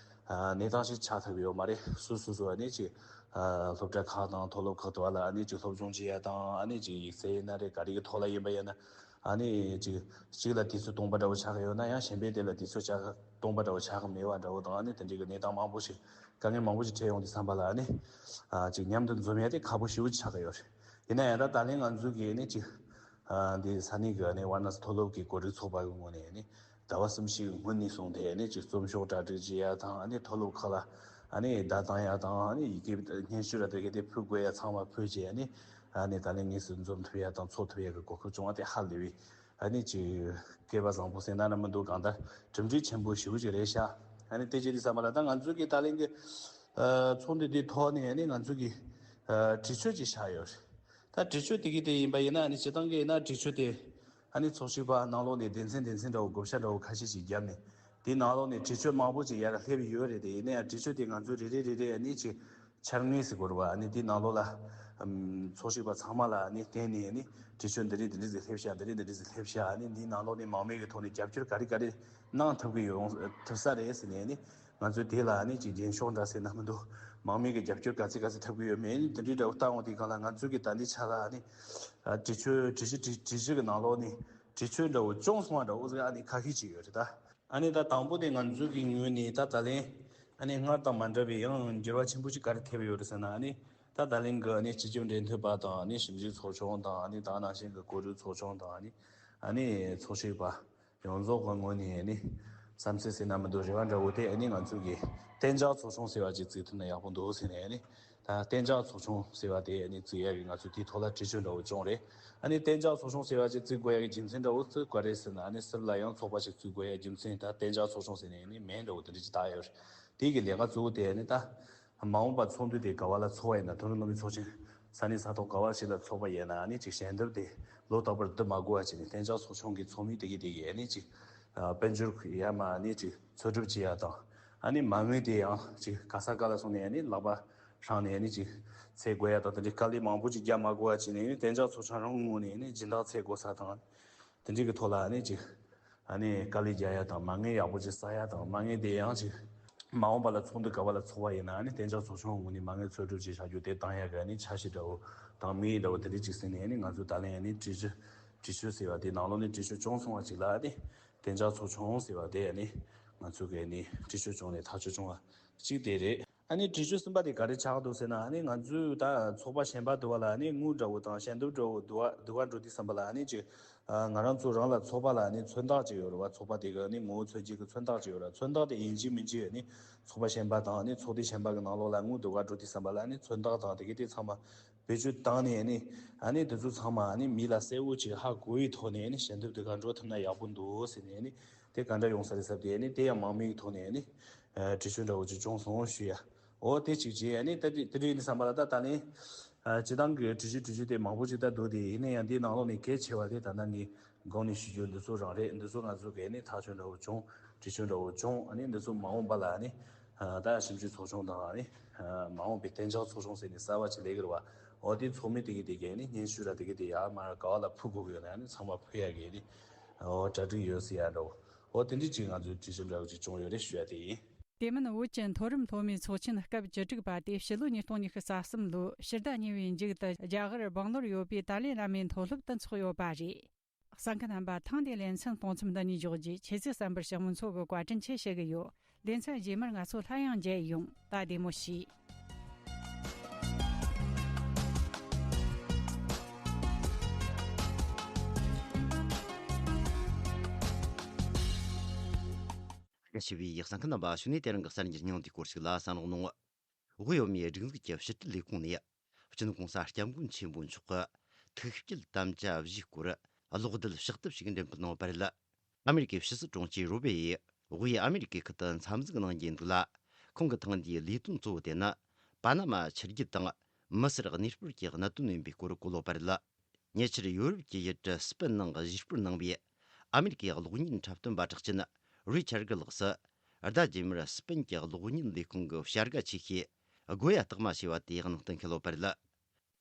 ཨ་གནས་སྟངས་ཤིག་ཆགས་ཐུབ་ཡོད་མ་རེད། སོ་སོ་སོ་ཨ་ནི་ཅིག་ཨ་སློབ་གྲྭ་ཁག་དང་མཐོ་སློབ་ཁག་ཏུ་བ་ལ་ཨ་ནི་ཅིག་སློབ་སྦྱོང་བྱེད་ཡ་དང་། ཨ་ནི་ཅིག་ཡིག་ཚད་ཡིན་ན་རེད། ག་རེ་གི་ཐོག་ལ་ཡིན་པ་ཡིན་ན། ཨ་ནི་ཅིག་གཅིག་ལ་དུས་ཚོད་སྟོང་པ་འདྲ་བོ་ཆགས་ཀྱི་ཡོད་ན་ཡང་གཞན་པའི་དེ་ལ་དུས་ཚོད་ཆགས་སྟོང་པ་འདྲ་བོ་ཆགས་ཀྱི་མེད་པ་འདྲ་བོ་དང་། ཨ་ནི་དེ་འདྲའི་གི་གནས་སྟངས་མང་པོ་ཞིག་དཀའ་ངལ་མང་པོ་ཞིག་འཕྲད་ཡོང་དུས་ཙམ་པ་ལ་ཨ་ནི་ཨ་ཅིག་མཉམ་དུ་འཛོམས་ཡ་དེ་ཁག་པོ་ཞེ་པོ་ཅིག་ཆགས་ཀྱི་ཡོད་རེད། ཡིན་ན་ཡང་ད་ད་ལན་ང་ཚོ་གི་ཨ་ནི་ཅིག་ཨ་འདི་ས་གནས་གི་ཨ་ནི་ཝཱ་ར་ཎ་སི་མཐོ་སློབ་ཀྱི་གོ་སྒྲིག་ཚོགས་པ་གི་ངོས་ནས་ཨ་ནི་ཟླ་བ་གསུམ་བཞིའི་སྔོན་ནས་བཟུང་སྟེ་ཨ་ནི་ཅིག་རྩོམ་ཤོག་གྲ་སྒྲིག་བྱེད་ཡ་དང་། ཨ་ནི་མཐོ་སློབ་ཁག་ལ་ཨ་ནི་བརྡ་བཏང་ཡ་དང་། ཨ་ནི་ཡི་གེ་སྙན་ཞུ་ར་དེ་ག་དེ་ཕུལ་དགོས་ཡ་ཚང་མ་ཕུལ་རྗེས་ཨ་ནི། ཨ་ནི་ད་ལན་དངོས་སུ་འཛོམས་ཐུབ་ཡ་དང་ཚོགས་ཐུབ་ཡ་གི་གོ་སྐབས་བྱུང་བ་དེ་ཧ་ལས་པའི་ཨ་ནི་ཅིག་སྐལ་བ་བཟང་པོ་ཟེར་ན་ར་མི་འདུག་གང་ལྟར་གྲུབ་འབྲས་ཆེན་པོ་ཞེ་པོ་ཅིག་རེད་ཤག་ཨ་ནི་དེ་བྱས་དུས་ཙམ་པ་ལ་ད་ང་ཚོའི་གི་ད་ལན་གི་ཨ་ཚོགས་འདུ་དེའི་ཐོག་ནས་ཨ་ནི་ང་ཚོའི་གི་ཨ་གྲོས་ཆོད་ཅིག་བཞག་ཡོད་རེད། ད་གྲོས་ཆོད་དེ་གི་དེ་ཡིན་པ་ཡིན་ན། ཨ་ནི་སྤྱིར་བཏང་གི་ཡིན་ན་གྲོས་ཆོད་དེ་ཨ་ནི་ཚོགས་ཞུགས་པ་ནང་ལོགས་ནས་སྡེ་ཚན་སྡེ་ཚན་འདྲ་བོ་བགོ་བཤའ་འདྲ་བོ་ཁ་ཤས་ཅིག་བརྒྱབ་ནས། དེའི་ནང་ལོགས་ནས་གྲོས་ཆོད་མང་པོ་ཅིག་ཡར་སླེབས་ཡོད་རེད། དེ་ཡིན་ན་ཡང་གྲོས་ཆོད་དེ་ང་ཚོས་རེ་རེ་རེ་རེ་ཨ་ནི་ཅིག་འཆར་ངོས་ཟེར་དགོས་རེད་བ། ཨ་ནི་དེའི་ནང་ལོགས་ལ་ཨམ་ཚོགས་ཞུགས་པ་ཚང་མ་ལ་ཨ་ནི་བསྟན་ནས། ཨ་ནི་གྲོས་ཆོད་འདི་རེད་འདི་འདྲ་ཟིག་སླེབས་ཤག་འདི་རེད་འདི་འདྲ་ཟིག་སླེབས་ཤག་ཨ་ནི་འདིའི་ནང་ལོགས་ནས་མང་མོས་ཀྱི་ཐོག་ནས་རྒྱབ་སྐྱོར་ག་རེ་ག་རེ་གནང་ཐུབ་ཀྱི་ཡོང་ཐུབ་ས་རེད་ཟེར་ནས། ཨ་ནི་ང་ཚོས་དེ་ལ་ཨ་ནི་ཅིག་རྒྱན་ཤོག་འདྲ་ཟེར་ན་མི་འདུག་མང་མོས་ཀྱི་རྒྱབ་སྐྱོར་ག་ཚད་ག་ཚད་ཐུབ་ཀྱི་ཡོད་མེད། ཨ་ནི་དེ་འདྲའི་འདྲ་བོ་བལྟ་འོང་དུས་སྒང་ལ་ང་ཚོས་ཀྱི་ད་ལྟའི་ཆ་ལ་ཨ་ནི་ཨ་གྲོས་ཆོད་གྲོས་གཞི་གྲོས་གྲོས་གཞི་གི་ནང་ལོགས་ནས་གྲོས་ཆོད་འདྲ་བོ་བྱུང་སོང་བ་འདྲ་བོ་ཟིག་ཨ་ནི་ཁ་ཤས་ཅིག་ཡོད་རེད་ད། ཨ་ནི་ད་དང་པོ་དེ་ང་ཚོའི་གི་ངོས་ནས་ད་ད་ལན་ཨ་ནི་སྔར་དང་མ་འདྲ་བའི་ཡང་འགྱུར་བ་ཆེན་པོ་ཞིག་ག་རེ་ཐེབས་ཡོད་རེད་ཟེར་ན། ཨ་ནི་ད་ད་ལན་གི་ཨ་ནི་སྤྱི་ཁྱབ་འབྲེལ་མཐུད་པ་དང་། ཨ་ནི་ཞིབ་འཇུག་ཚོགས་ཆུང་དང་། ཨ་ནི་ད་ནང་བཞིན་གི་གོ་སྒྲིག་ཚོགས་ཆུང་དང་། ཨ་ནི་ཨ་ནི་ཚོགས་ཞུགས་པ་ཡོངས་རྫོགས་ཀྱི་ངོས་ནས་ཨ་ནི་བསམ་ཚུལ་ཟེར་ན་མི་འདུག་རེ་བ་འདྲ་བོ་དེ་ཨ་ནི་ང་ཚོའི་གི་གཏན་འཇགས་ཚོགས་ཆུང་ཟེར་བ་ཅིག་བཙུགས་ཐུབ་ན་ཡག་པོ་འདུག་ཟེར་ནས། ཨ་ནི་ད་ ཨ་གཏན་འཇགས་ཚོགས་ཆུང་ཟེར་བ་དེ་ཨ་ནི་བཙུགས་ཡག་གི་ང་ཚོས་དེའི་ཐོག་ལ་གྲོས་ཆོད་འདྲ་བོ་བྱུང་རེད། ཨ་ནི་གཏན་འཇགས་ཚོགས་ཆུང་ཟེར་བ་ཅིག་བཙུགས་དགོས་ཡག་གི་རྒྱུ་མཚན་འདྲ་བོ་དེ་ག་རེ་ཟེར་ན། ཨ་ནི་སིར་ལ་ཡང་ཚོགས་པ་ཞིག་བཙུགས་དགོས་ཡག་རྒྱུ་མཚན་ད་གཏན་འཇགས་ཚོགས་ཆུང་ཟེར་ནས་ཨ་ནི་མིང་འདྲ་བོ་དེ་འདྲ་ཅིག་བཏགས་ཡོད་རེད། དེ་གི་ལས་ཀ་གཙོ་བོ་དེ་ཨ་ནི་ད་མ་འོངས་པ་ཚོགས་འདུ་དེ་ག་བ་ལ་ཚོགས་པ་ཡིན་ན། མཐོ་རིམ་སློབ་མའི་ཚོགས་ཆེན་ས་གནས་ས་ཐོག་ག་བ་ཞིག་ལ་ཚོགས་པ་ཡིན་ན། ཨ་ནི་ཅིག་ཞལ་འདེབས་དེ་ལོ་རྟག་པར་བསྡུ་མ་དགོས་པ་བྱས་ནས། གཏན་འཇགས་ཚོགས་ཆུང་གི་ཚོགས་མི་དེ་གི་དེ་གི་ཨ་ནི་ཅིག་ཨ་དཔལ་འབྱོར་ཡར་མར་ཨ་ནི་ཅིག་འཚོལ་སྒྲུབ་བྱེད་ཡག་དང་། ཨ་ནི་མ་དངུལ་དེ་ཡང་ཅིག་ག་ས་ག་ལ་སོང་ནས་ཨ་ནི་ལག་པ་བསྲང་ནས་ཨ་ནི་ཅིག་འཚོལ་དགོས་ཡག་དང་། དེ་འདྲའི་དཀའ་ལས་མང་པོ་ཅིག་རྒྱག་མ་དགོས་པ་བྱས་ནས། ཨ་ནི་གཏན་འཇགས་ཚོགས་ཆུང་རང་ངོས་ནས་ཨ་ནི་སྦྱིན་བདག་འཚོལ་དགོས་ས་དང་། དེ་འདྲའི་གི་ཐོག་ལ་ཨ་ནི་ཅིག་ཨ་ནི་དཀའ་ལས་རྒྱག་ཡག་དང་། མ་དངུལ་ཡག་པོ་ཅིག་བསགས་ཡག་དང་། མ་དངུལ་དེ་ཡང་ཅིག་མ་འོངས་པ་ལ་ཚོགས་འདུ་ག་བ་ལ་ཚོགས་པ་ཡིན་ན། ཨ་ནི་གཏན་འཇགས་ཚོགས་ཆུང་ངོས་ནས་མ་དངུལ་འཚོལ་སྒྲུབ་བྱས་བཞག་རྒྱུ་དེ་བཏང་ཡག་གི་ཨ་ནི་འཆར་གཞི་འདྲ་བོ་དང་། དམིགས་ཡུལ་འདྲ་བོ་དེ་འདྲ་ཅིག་ཟིན་ནས། ཨ་ནི་ང་ཚོས་ད་ལན་ཨ་ནི་གྲོས་ཆོད་གྲོས་ཆོད་ཟེར་བ་དེ་ནང་ལོགས་ནས་གྲོས་ཆོད་བྱུང་སོང་བ་ཅིག་ལ། ཨ་ནི་གཏན་འཇགས་ཚོགས་ཆུང་ཟེར་བ་དེ་ཨ་ནི་ང་ཚོ་གི་ཨ་ནི་གྲོས་ཆོད་བྱུང་ནས་ཐག་གཅོད་བྱུང་བ་གཅིག་དེ་རེད། ཨ་ནི་གྲོས་ཆོད་གསུམ་པ་དེ་ག་རེ་ཆགས་འདུག་ཟེར་ན། ཨ་ནི་ང་ཚོས་ད་ཚོགས་པ་གཞན་པ་དེ་བ་ལ་ཨ་ནི་དངུལ་འདྲ་བོ་དང་ཞལ་འདེབས་འདྲ་བོ་བསྡུ་བ་བསྡུ་ག་འགྲོ་དུས་ཙམ་པ་ལ། ཨ་ནི་ཅིག་ཨ་ང་རང་ཚོ་རང་ལ་ཚོགས་པ་ལ་ཨ་ནི་མཚོན་རྟགས་ཅིག་ཡོད་རེད་བ། ཚོགས་པ་དེ་གི་ཨ་ནི་ངོ་བོ་མཚོན་བྱེད་ཀྱི་མཚོན་རྟགས་ཅིག་ཡོད་རེད། མཚོན་རྟགས་དེ་ཡིན་གཅིག་མིན་གཅིག་ཨ་ནི་ཚོགས་པ་གཞན་པ་དང་ཨ་ནི་ཚོགས་སྡེ་གཞན་པ་གི་ནང་ལོགས་ལ་དངུལ་བསྡུ་ག་འགྲོ་དུས་ཙམ་པ་ལ། ཨ་ནི་མཚོན་རྟགས་དང་དེ་གི་དེ་ཚང་མ་བེད་སྤྱོད་བཏང་ནས། ཨ་ནི་ཨ་ནི་འདི་ཚོ་ཚང་མ་ཨ་ནི་མི་ལ་གསལ་བོ་ཅིག་ཧ་གོ་བའི་ཐོག་ནས། ཨ་ནི་ཞལ་འདེབས་བསྡུ་ག་འགྲོ་ཐུབ་ན་ཡག་པོ་འདུག་ཟེར་ནས། ཨ་ནི་དེ་ག་འདྲ་ཡོང་ས་རེད་ཟེར་བ་དེ། ཨ་ནི་དེ་ཡང་དམག་མིའི་ཐོག་ནས་ཨ་ནི་ཨ་གྲོས་ཆོད་འདྲ་བོ་ཅིག་བྱུང་སོང་ཞུ་ཡ། འོ་དེ་གཅིག་བྱས། ཨ་ནི་ད་དེ་དེ་འདྲ་ཡིན་བསམ་པ་ལ། ད་ད་ནི་ཨ་སྤྱི་བཏང་གི་གྲོས་ཆོད་གྲོས་ཆོད་དེ་མང་པོ་ཅིག་ད་འདུག་སྟེ། ཡིན་ན་ཡང་དེའི་ནང་ལོགས་ནས་གལ་ཆེ་བ་དེ་ད་ལྟ་ངས་གོང་ནས་ཞུ་རྒྱུ་འདི་ཚོ་རང་རེད། འདི་ཚོ་ང་ཚོ་གི་ཨ་ནི་ཐག་གཅོད་འདྲ་བོ་བྱུང་། གྲོས་ཆོད་འདྲ་བོ་བྱུང་། ཨ་ནི་འདི་ཚོ་མ་འོངས་པ་ལ་ཨ་ནི་ཨ་ད་ཞིབ་འཇུག་ཚོགས་ཆུང་དང་། ཨ་ནི་ཨ་མ་འོངས་པའི་གཏན་འཇགས་ཚོགས་ཆུང་ཟེར་ནས་གསར་བ་ཅིག་སླེབས་ཀྱི་རེད་བ། འོ་དེ་ཚོགས་མི་དེ་གི་དེ་གི་ཨ་ནི་སྙན་ཞུ་ར་དེ་གི་དེ་ཡར་མར་ག་བ་ལ་ཕུལ་དགོས་ཀྱི་ཡོད་ན། ཨ་ནི་ཚང་མ་ཕུལ་ཡ་གི་ཨ་ནི་འོ་གྲ་སྒྲིག་ཡོད་ཟེར་ཡ་འདྲ་བོ། འོ་དེ་འདྲ་ཅིག་ང་ཚོའི་གྲོས་ཆོད་འདྲ་བོ་ཅིག་བྱུང་ཡོད་རེད་ཞུ་ཡ་དེ་ཡིན། དེ་མིན་བོད་ཀྱི་མཐོ་རིམ་སློབ་མའི་ཚོགས་ཆེན་སྐབས་བཅུ་དྲུག་པ་དེ་ཕྱི་ལོ་ཉིས་སྟོང་ཉི་ཤུ་རྩ་གསུམ་ལོའི་ཕྱི་ཟླ་གཉིས་པའི་མཇུག་ཏུ་རྒྱ་གར་སྦང་ལོར་ཡོད་པའི་ཏཱ་ལའི་བླ་མའི་མཐོ་སློབ་ཏུ་འཚོགས་ཡོད་པ་རེད། གསན་མཁན་རྣམ་པ། ཐེངས་འདིའི་ལེ་ཚན་གཏོང་མཚམས་འདི་ནས་འཇོག་རྒྱུ། ཁྱེད་ཚོས་གསན་པར་ཕྱག་མོ་ཚོ་གི་བཀའ་དྲིན་ཆེ་ཞུ་གི་ཡོད། ལེ་ཚན་རྗེས་མར་ང་ཚོ་སླར་ཡང་མཇལ་ཡོང་། ད་བདེ་མོ་བྱོས། དགའ་ཞེ་བའི་གསན་མཁན་རྣམ་པ། གཞུག་ནས་དེ་རིང་གི་གསར་འགྱུར་སྙིང་བསྡུས་སྐོར་ཞིག་ལ་གསན་རོགས་གནང་། དབུས་བོད་མིའི་སྒྲིག་འཛུགས་ཀྱི་ཕྱི་དྲིལ་ལས་ཁུངས་ནས། སྤྱི་ནོར་༸གོང་ས་༸སྐྱབས་མགོན་ཆེན་པོ་མཆོག་གི་ཐུགས་བསྐྱེད་དམ་བཅའ་བཞིའི་སྐོར་གློག་རྡུལ་ཕྱག་དེབ་ཞིག་འགྲེམས་སྤེལ་གནང་བ་རེད། ཨ་མེ་རི་ཀའི་ཕྱི་སྲིད་དྲུང་ཆེ་རུ་བེ་ཡིས་དབུས་ཨ་མེ་རི་ཀའི་ཁུལ་དུ་འཚམས་གཟིགས་གནང་རྒྱུའི་འདུག་ལ། ཁོང་གི་ཐེངས་འདིའི་ལས་དོན་གཙོ་བོ་དེ་ནི། པ་ན་མ་ཆུ་རྒྱུད་དང་མི་སེར་གནས་སྤོར་གྱི་གནད་དོན་ཡིན་པའི་སྐོར་གོ་ལོག་པ་རེད། ཉེ་ཆར་ཡོ་རོབ་ཀྱི་ཡུལ་གྲུ་སྤེན་ནང་གཞིས་སྤོར་གནང་བའི་ཨ་མེ་རི་ཀའི་གློག་བརྙན་འཁྲབ་སྟོན་པ་གྲགས་ཅན་རི་ཆར་གི་ལགས་སུ། ཟླ་རྗེས་མར་སྤེན་གྱི་གློག་བརྙན་ལས་ཁུངས་ཀྱི་བྱ་དགའ་ཆེ་ཤོས་སྒོ་ཡ་རྟགས་མ་ཞེས་པ་དེའི་ནང་དུ་འཁེལ་ཡོད་པ་རེད།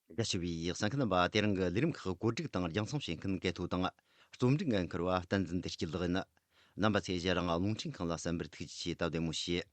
དགའ་ཞེ་བའི་གསན་མཁན་རྣམ་པ། དེ་རིང་གི་ལས་རིམ་ཁག་བཀོད་སྒྲིག་དང་རྒྱང་སྲིང་བྱེད་མཁན་གལ་ཐོ་དང་རྩོམ་སྒྲིག་འགན་འཁུར་བ་བསྟན་འཛིན་བདེ་སྐྱིད་ལགས་ཡིན། རྣམ་པ་ཚོས་གཞན་རང་རླུང་འཕྲིན་ཁང་ལ་གསན་པར་ཐུགས་རྗེ་ཆེ། སྟབས་བདེ་མོ་བྱོས།